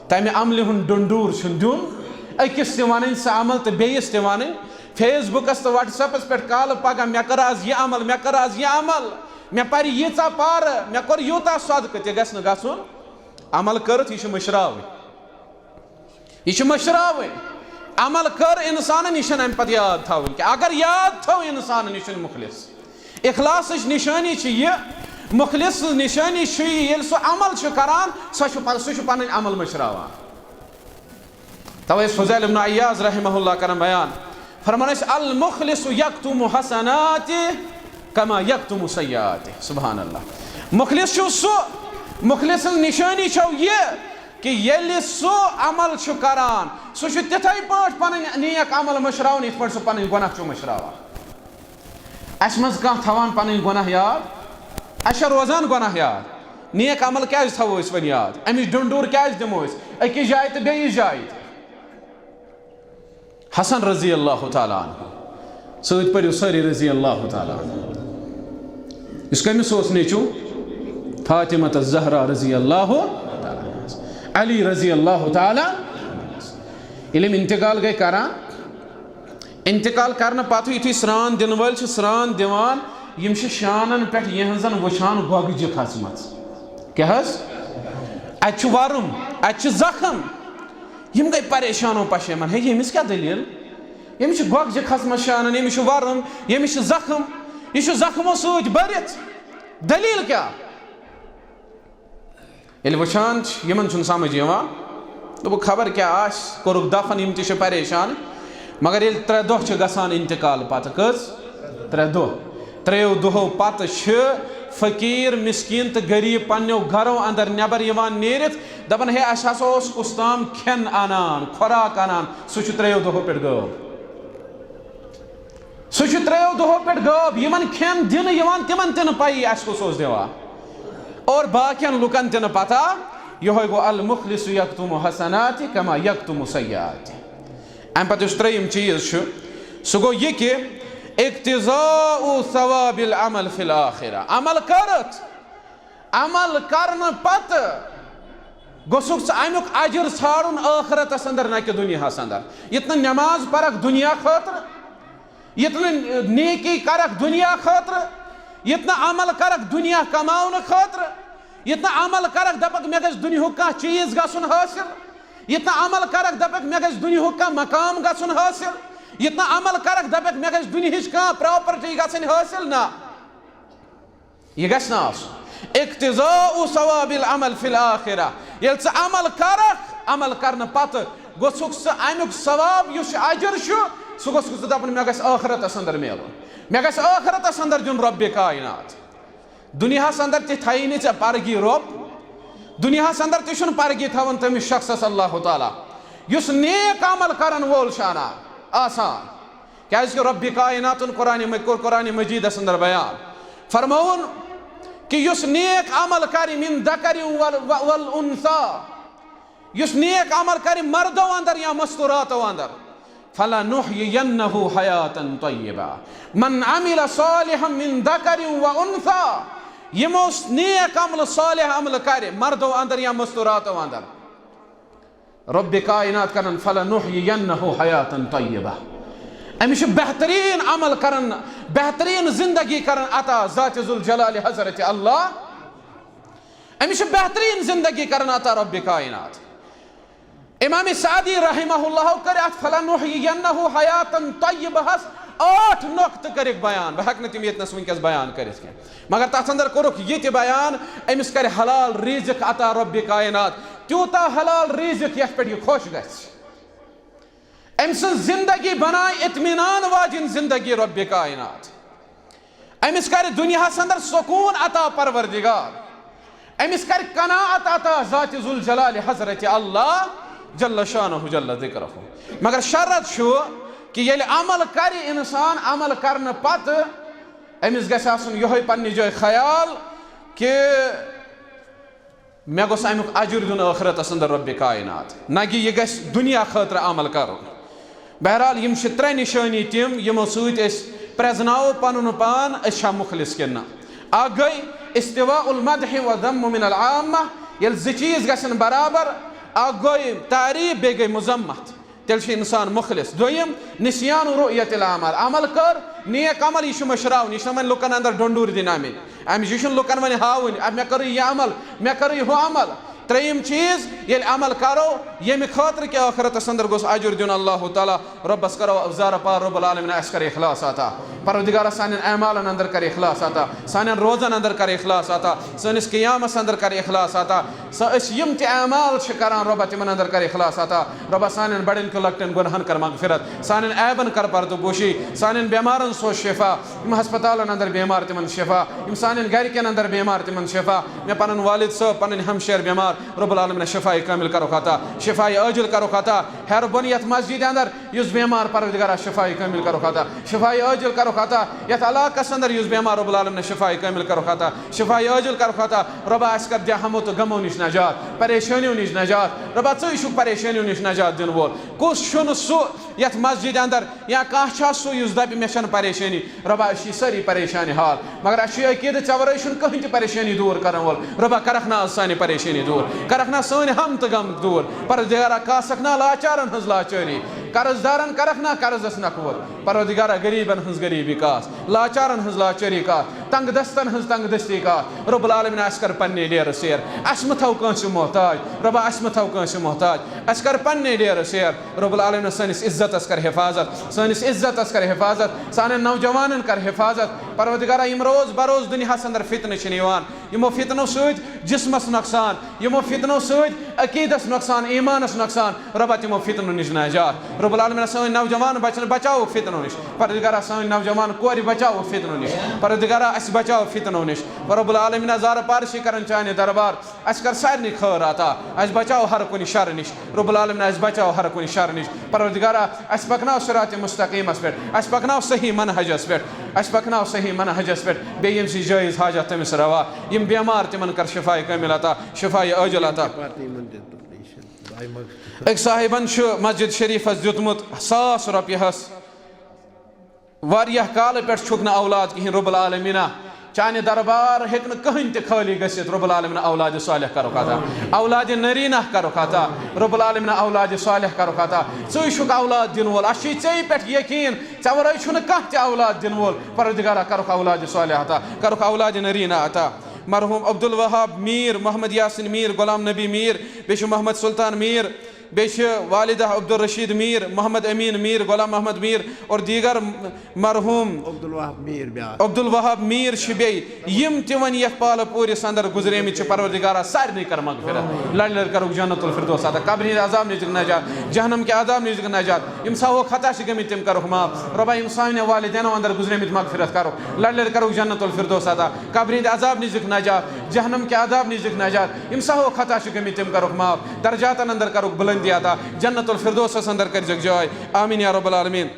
تَمہِ عملہِ ہُنٛد ڈُنڈوٗر چھُنہٕ دیُن، أکِس تہِ وَنٕنۍ سۄ عمل تہٕ بیٚیِس تہِ وَنٕنۍ۔ فیس بُکَس تہٕ وٹس ایپَس پٮ۪ٹھ کالہٕ پگاہ، مےٚ کٔر آز یہِ عمل، مےٚ کٔر آز یہِ عمل، مےٚ پَرِ ییٖژاہ پارٕ، مےٚ کوٚر یوٗتاہ صدقہٕ، تہِ گژھِ نہٕ گژھُن۔ عمل کٔرٕتھ، یہِ چھِ مٔشراوٕنۍ۔ یہِ چھِ مٔشراوٕنۍ۔ عمل کٔر اِنسانن، یہِ چھَنہٕ اَمہِ پتہٕ یاد تھاوٕنۍ کینٛہہ۔ اگر یاد تھٲو اِنسانن، یہِ چھُنہٕ مُخلص۔ اخلاصٕچ نِشٲنی چھِ یہِ، مُخلص سٕنٛز نِشٲنی چھُ یہِ، ییٚلہِ سُہ عمل چھُ کران، سۄ چھُ پتہٕ، سُہ چھُ پنٕنۍ عمل مٔشراوان۔ توے ٲسۍ فضیل ابن عیاض رحمہ اللہ کران بیان، فرمان ٲسۍ، "المخلص یکتم حسناتی کما یکتم سیئاتی۔" سبحان اللہ۔ مُخلص چھُ سُہ، مُخلص سٕنٛز نِشٲنی چھو یہِ، کہ ییٚلہِ سُہ عمل چھُ کران، سُہ چھُ تِتھے پٲٹھۍ پنٕنۍ نیک عمل مٔشراوان، یِتھ پٲٹھۍ سُہ پنٕنۍ گۄناہ چھُ مٔشراوان۔ اَسہِ منٛز کانٛہہ تھاوان پنٕنۍ گۄناہ یاد؟ اَسہِ چھا روزان گۄناہ یاد؟ نیک عمل کیازِ تھاوو أسۍ وۄنۍ یاد؟ اَمِچ ڈُنڈوٗر کیازِ دِمو أسۍ أکِس جایہِ تہٕ بیٚیِس جایہِ؟ حسن رضی اللہ تعالیٰ عنہ۔ سۭتۍ پٔرِو سٲری رضی اللہ تعالیٰ عنہ۔ یُس کٔمِس اوس نیٚچوٗ؟ فاطمہ الزہرا رضی اللہ تعالیٰ عنہ۔ علی رضی اللہ تعالیٰ عنہ۔ ییٚلہِ یِم انتقال گٔے کران، انتقال کرنہٕ پتہٕ یُتھُے سرٛان دِنہٕ وٲلۍ چھِ سرٛان دِوان، یِم چھِ شانن پٮ۪ٹھ یِہنٛزن وٕچھان گۄگجہِ کھژمژ۔ کیٛاہ حظ؟ اتہِ چھُ ورُم، اتہِ چھِ زخم۔ یِم گٔے پریشان و پشیمان، ہے، ییٚمِس کیٛاہ دٔلیٖل؟ ییٚمِس چھِ گۄگجہِ کھژمژ شانن، ییٚمِس چھُ ورُم، ییٚمِس چھِ زخم، یہِ چھُ زخمو سۭتۍ بٔرِتھ۔ دٔلیٖل کیٛاہ؟ ییٚلہِ وٕچھان چھِ، یِمن چھُنہٕ سمجھ یِوان۔ دوٚپُکھ، خبر کیٛاہ آسہِ، کوٚرُکھ دفن، یِم تہِ چھِ پریشان۔ مگر ییٚلہِ ترٛےٚ دۄہ چھِ گژھان انتقال پتہٕ، کٔژ؟ ترٛےٚ دۄہ۔ ترٛیٚیو دۄہو پتہٕ چھِ فقیٖر، مسکیٖن تہٕ غریٖب پننیو گرو اندر نٮ۪بر یِوان نیٖرِتھ، دپان، ہے، اسہِ ہسا اوس کُس تام کھٮ۪ن انان، خوراک انان، سُہ چھُ ترٛیٚیو دۄہو پٮ۪ٹھ غٲب۔ سُہ چھُ ترٛیٚیو دۄہو پٮ۪ٹھ غٲب۔ یِمن کھٮ۪ن دِنہٕ یِوان، تِمن تہِ نہٕ پَیی اَسہِ کُس اوس دِوان۔ اور باقین لُکن تہِ نہٕ پتہ۔ یِہوٚے گوٚو المخلص یکتم حسناتی کما یکتم سیئاتی۔ اَمہِ پتہٕ یُس ترٛیٚیِم چیٖز چھُ، سُہ گوٚو یہِ کہِ اقتضاء ثواب العمل فی الآخرہ۔ عمل کٔرٕتھ، عمل کرنہٕ پتہٕ گوٚژھُکھ ژٕ امیُک اجر ژھانڈُن ٲخرتس اندر، نہ کہِ دُنیاہس اندر۔ یتھ نہٕ نماز پرکھ دُنیا خٲطرٕ، یتھ نہٕ نیکی کرکھ دُنیا خٲطرٕ، یتھ نہٕ عمل کرکھ دُنیا کماونہٕ خٲطرٕ، یتھ نہٕ عمل کرکھ دپکھ مےٚ گژھِ دُنیہُک کانٛہہ چیٖز گژھُن حٲصِل، یتھ نہٕ عمل کرکھ دپکھ مےٚ گژھِ دُنیہُک کانٛہہ مقام گژھُن حٲصِل، یتھ نہٕ عمل کرکھ دپکھ مےٚ گژھِ دُنیہٕچ کانٛہہ پراپرٹی گژھٕنۍ حٲصِل، نہ۔ یہِ گژھِ نہٕ آسُن۔ اقتضاء ثواب العمل فی الآخرہ۔ ییٚلہِ ژٕ عمل کرکھ، عمل کرنہٕ پتہٕ گوٚژھُکھ ژٕ امیُک ثواب یُس یہِ اجر چھُ، سُہ گوٚژھُکھ ژٕ دپُن، مےٚ گژھِ ٲخرتس اندر میلُن، مےٚ گژھِ ٲخرتس اندر دیُن رۄبِ کائنات۔ دُنیاہس اندر تہِ تھایی نہٕ ژےٚ پرگی رۄب، دُنیاہس اندر تہِ چھُنہٕ پرگی تھاوان تٔمِس شخصس اللہ تعالیٰ یُس نیک عمل کرن وول چھُ انا-، آسان۔ کیازِ کہ رۄبِ کائناتن قرآن م-، کوٚر قرآن مجیدس اندر بیان، فرمووُن کہ یُس نیک عمل کرِ، من ذکر ول-، والانثی، یُس نیک عمل کرِ مردو اندر یا مستوراتو اندر، فلنحیینہ حیاتا طیبہ، من عمل صالحا من ذکر وانثی، یِمو نیک عمل، صالح عمل کرِ مردو اندر یا مستوراتو اندر، رۄبِ کائنات کرن، فلنحیینہ حیاتا طیبہ۔ أمِس چھُ بہتریٖن عمل کرن، بہتریٖن زندگی کرن عطا ذات ذوالجلال حضرت اللہ۔ أمِس چھُ بہتریٖن زندگی کرن عطا رۄبِ کائنات۔ امام سعدی رحمہ اللہ کٔر اتھ فلنحیینہ حیاتا طیبہ ہس ٲٹھ نقطہٕ کٔرِکھ بیان۔ بہٕ ہیٚکہٕ نہٕ تِم ییٚتنس وٕنکیٚس بیان کٔرِتھ کینٛہہ۔ مگر تتھ اندر کوٚرُکھ یہِ تہِ بیان، أمِس کرِ حلال رزق عطا رۄبِ کائنات، تیوٗتاہ حلال رزق یتھ پٮ۪ٹھ یہِ خۄش گژھِ۔ أمۍ سٕنٛز زندگی بنایہِ اطمینان واجیٚنۍ زندگی رۄبِ کائنات۔ أمِس کرِ دُنیاہس اندر سکوٗن عطا پروردگار۔ أمِس کرِ قناعت عطا ذات ذوالجلال حضرت اللہ جل شانہ جل ذکرہ۔ مگر شرط چھُ کہ ییٚلہِ عمل کرِ انسان، عمل کرنہٕ پتہٕ أمِس گژھِ آسُن یِہوٚے پننہِ جایہِ خیال کہ مےٚ گوٚژھ امیُک اجر دیُن ٲخرتس اندر رۄبِ کائنات، نہ کہ یہِ گژھِ دُنیا خٲطرٕ عمل کرُن۔ بہرحال، یِم چھِ ترٛےٚ نشٲنی تِم، یِمو سۭتۍ أسۍ پرٛزناوو پنُن پان، أسۍ چھا مخلص کِنہٕ نہ۔ اکھ گٔے استواء المدح و ذم من العامہ، ییٚلہِ زٕ چیٖز گژھن برابر، اکھ گوٚو تعریف، بیٚیہِ گٔے مذمت۔ تیٚلہِ چھُ انسان مخلص۔ دوٚیِم، نسیان رؤیت الاعمال، عمل کٔر، نیک عمل، یہِ چھُ مٔشراوُن، یہِ چھُنہٕ وۄنۍ لُکن اندر ڈونڈوٗرۍ دِنۍ آمٕتۍ۔ أمِس، یہِ چھُنہٕ لُکن وۄنۍ ہاوُن، اَ، مےٚ کٔرٕے یہِ عمل، مےٚ کٔرٕے ہُہ عمل۔ ترٛیٚیِم چیٖز، ییٚلہِ عمل کرو، ییٚمہِ خٲطرٕ کہِ ٲخرتس اندر گوٚژھ اجر دیُن اللہ تعالیٰ، رۄبس کرو زارٕ پار، رب العالمین اَسہِ کر اخلاص عطا۔ پروردگارا، سانٮ۪ن اعمالن اندر کر اخلاص عطا، سانٮ۪ن روزن اندر کر اخلاص عطا، سٲنِس قیامس اندر کر اخلاص عطا۔ سۄ أسۍ یِم تہِ اعمال چھِ کران، رۄبا، تِمن اندر کر اخلاص عطا۔ رۄبا، سانٮ۪ن بڑٮ۪ن تہٕ لۄکٹٮ۪ن گۄناہن کر مغفرت، سانٮ۪ن عیبن کر پردٕ پوشی، سانٮ۪ن بٮ۪مارن سوز شفا، یِم ہسپتالن اندر بٮ۪مار تِمن شفا، یِم سانٮ۪ن گرِکٮ۪ن اندر بٮ۪مار تِمن شفا۔ مےٚ پنُن والد صٲب، پنٕنۍ ہمشیر بٮ۪مار، رب العالمین شفای کامل کرُکھ عطا، شفای عاجل کرُکھ عطا۔ ہیرٕ بۄن یتھ مسجدِ اندر یُس بٮ۪مار، پروردگارا، شفای کامل کرُکھ عطا، شفای عاجل کرُکھ عطا۔ یتھ علاقس اندر یُس بٮ۪مار، رب العالمین شفای کامل کرُکھ عطا، شفای عاجل کرُکھ عطا۔ رۄبا، اَسہِ کر دِ ہمو تہٕ غمو نِش نجات، پریشٲنیو نِش نجات۔ رۄبا، ژٕے چھُکھ پریشٲنیو نِش نجات دِنہٕ وول۔ کُس چھُنہٕ سُہ یتھ مسجدِ اندر یا کانٛہہ چھا سُہ یُس دپہِ، مےٚ چھنہٕ پریشٲنی؟ رۄبا، أسۍ چھِ سٲری پریشان حال، مگر اَسہِ چھُ یہِ عقیدٕ، ژےٚ ورٲے چھُنہٕ کٕہٕنۍ تہِ پریشٲنی دوٗر کرن وول۔ رۄبا، کرکھ نا آز سانہِ پریشٲنی دوٗر، کرکھ نا سٲنۍ ہم تہٕ غم دوٗر۔ پروردگارا، کاسکھ نا لاچارن ہٕنٛز لاچٲری، قرض دارن کرکھ نا قرضس نکھوت۔ پروردگارا، غریبن ہٕنٛز غریبی کاس، لاچارن ہٕنٛز لاچٲری کاس، تنگ دستن ہٕنٛز تنگ دستی کاس۔ رب العالمین، اَسہِ کر پننہِ لیرٕ سیر، اَسہِ مہٕ تھاو کٲنٛسہِ محتاج۔ رۄبا، اَسہِ مہٕ تھاو کٲنٛسہِ محتاج، اَسہِ کر پننہِ لیرٕ سیر۔ رب العالمین، سٲنِس عزتس کر حفاظت، سٲنِس عزتس کر حفاظت، سانٮ۪ن نوجوانن کر حفاظت۔ پروردگارا، یِم روز بروز دُنیاہَس اندر فتنہٕ چھِنہٕ یِوان، یِمو فتنو سۭتۍ جسمس نۄقصان، یِمو فتنو سۭتۍ عقیٖدس نۄقصان، ایٖمانس نۄقصان۔ رۄبا، تِمو فتنو نِش نجات۔ رب العالمین، سٲنۍ نوجوان بچن بچاوُکھ فتنو نِش۔ پروردگارا، سٲنۍ نوجوان کورِ بچاوُکھ فتنو نِش۔ پروردگارا، اَسہِ بچاو فتنو نِش۔ رب العالمین، زارٕ پار چھِ کران چانہِ دربار۔ اَسہِ کر سارنٕے خٲر عطا۔ اَسہِ بچاو ہر کُنہِ شرٕ نِش۔ رب العالمین، اَسہِ بچاو ہر کُنہِ شرٕ نِش۔ پروردگارا، اَسہِ پکناو صراط مستقیٖمس پٮ۪ٹھ۔ اَسہِ پکناو صحیح منہجس پٮ۪ٹھ۔ اَسہِ پکناو صحیح منہجس پٮ۪ٹھ۔ بیٚیہِ ییٚمِس یہِ جٲیز حاجت تٔمِس روا۔ یِم بیمار تِمن کر شفاے کامل عطا، شفاے عٲجل عطا۔ أکۍ صاحبن چھُ مسجد شریفس دیُتمُت ساس رۄپیہِ حس۔ واریاہ کالہٕ پٮ۪ٹھ چھُکھ نہٕ اولاد کِہیٖنۍ، رب العالمینا۔ چانہِ دربار ہیٚکہِ نہٕ کٕہٕنۍ تہِ خٲلی گٔژھِتھ، رب العالمینا، اولاد صالح کرُکھ عطا۔ اولاد نریٖنہ کرُکھ عطا۔ رب العالمینا، اولاد صالح کرُکھ عطا۔ ژٕے چھُکھ اولاد دِنہٕ وول، اَسہِ چھُے ژےٚ پٮ۪ٹھ یقیٖن، ژےٚ ورٲے چھُنہٕ کانٛہہ تہِ اولاد دِنہٕ وول۔ پروردگارا، کرُکھ اولاد صالح عطا، کرُکھ اولاد نریٖنہ عطا۔ مرحوم عبدالوہاب میٖر، محمد یاسین میٖر، غلام نبی میٖر، بیٚیہِ چھُ محمد سلطان میٖر، بیٚیہِ چھِ والدہ عبدالرشید میٖر، محمد امین میٖر، غلام محمد میٖر اور دیگر مرحوم عبدالوہاب میٖر بیٛاکھ۔ عبدالوہاب میٖر چھِ بیٚیہِ۔ یِم تہِ وۄنۍ یَتھ پالہٕ پوٗرِس اندر گُزریمٕتۍ چھِ، پروردگارا، سارنٕے کر مغفرت۔ لڑِ لڑِ کرُکھ جنت الفردوس عطا۔ قبرِ ہٕنٛدِ عذاب نِش دِکھ نجات، جہنم کہِ عذاب نِش دِکھ نجات۔ یِم سہو خطا چھِ گٔمٕتۍ، تِم کرُکھ معاف۔ رۄبا، یِم سانٮ۪و والدینو اندر گُزریمٕتۍ، مغفرت کرُکھ۔ لڑِ لڑِ کرُکھ جنت الفردوس عطا۔ قبرِ ہٕنٛدِ عذاب نِش دِکھ نجات، جہنم کہِ عذاب نِش دِکھ نجات۔ یِم سہو خطا چھِ گٔمٕتۍ، تِم کرُکھ معاف۔ درجاتن اندر کرُکھ بلندی عطا۔ جنت الفردوسس اندر کٔرزیٚکھ جاے۔ آمین یا رب العالمین۔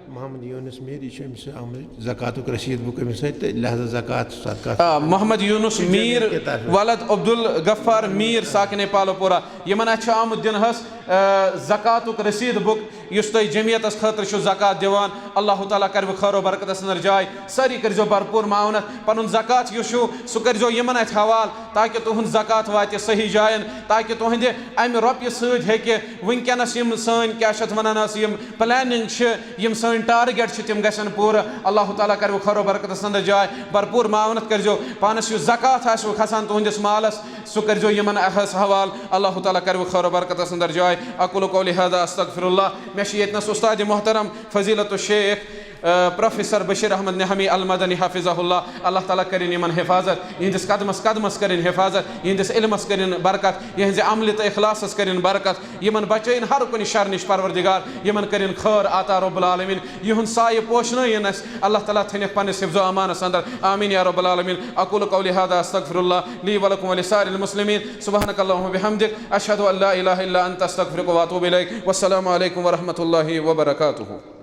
محمد یونس میٖر، یہِ چھُ أمِس آمٕژ زکاتُک رسیٖد بُک أمِس سۭتۍ، تہٕ لہذا زکات صدقات آ، محمد یونس میٖر، ولد عبدال غفار میٖر، ساکن پالو پورہ، یِمن اَتھِ چھُ آمُت دِنہٕ حظ، آ، زکاتُک رسیٖد بُک، یُس تُہۍ جمعیتس خٲطرٕ چھِو زکات دِوان۔ اللہ تعالیٰ کروٕ خٲر و برکتس اندر جاے، سٲری کٔرزیٚو بھرپوٗر معاونت۔ پنُن زکات یُس چھُ، سُہ کٔرزیٚو یِمن اَتھِ حوالہٕ، تاکہِ تُہُنٛد زکات واتہِ صحیح جاین، تاکہِ تُہنٛدِ امہِ رۄپیہِ سۭتۍ ہیٚکہِ وٕنکیٚنس یِم سٲنۍ، کیٛاہ چھِ اَتھ وَنان حظ، یِم planning چھِ، یِم سٲنۍ target چھِ، تِم گژھن پوٗرٕ۔ اللہ تعالیٰ کروٕ خٲر و برکتس اندر جاے، بھرپوٗر معاونت کٔرزیٚو۔ پانس یُس زکات آسِوٕ کھسان تُہنٛدِس مالس، سُہ کٔرزیٚو یِمن اَتھس حوالہٕ۔ اللہ تعالیٰ کروٕ خٲر و برکتس اندر جاے۔ اقول قولی هذا استغفر اللہ۔ مےٚ چھُ ییٚتنس استاد محترم فضیلت الشیخ، آ، پروفیسر بشیر احمد نہمی المدنی حفظہ اللہ، اللہ تعالیٰ کٔرِن یِمن حفاظت، یِہنٛدِس قدمس قدمس کٔرِن حفاظت، یِہنٛدِس علمس کٔرِن برکت، یِہنٛزِ عملہِ تہٕ اخلاصس کٔرِن برکت، یِمن بچٲیِن ہر کُنہِ شر نِش پروردگار، یِمن کٔرِن خٲر عطا رب العالمین، یِہُنٛد سایہِ پوشنٲیِن اَسہِ، اللہ تعالیٰ تھٲینَکھ پننِس حفظ و امانس اندر۔ آمین یا رب العالمین۔ اقول قولی هذا استغفر اللہ لی ولکم ولسائر المسلمین۔ سبحانک اللہم وبحمدک، اشہد ان لا الہ الا انت، استغفرک واتوب الیک۔ والسلام علیکم ورحمۃ اللہ وبرکاتہ۔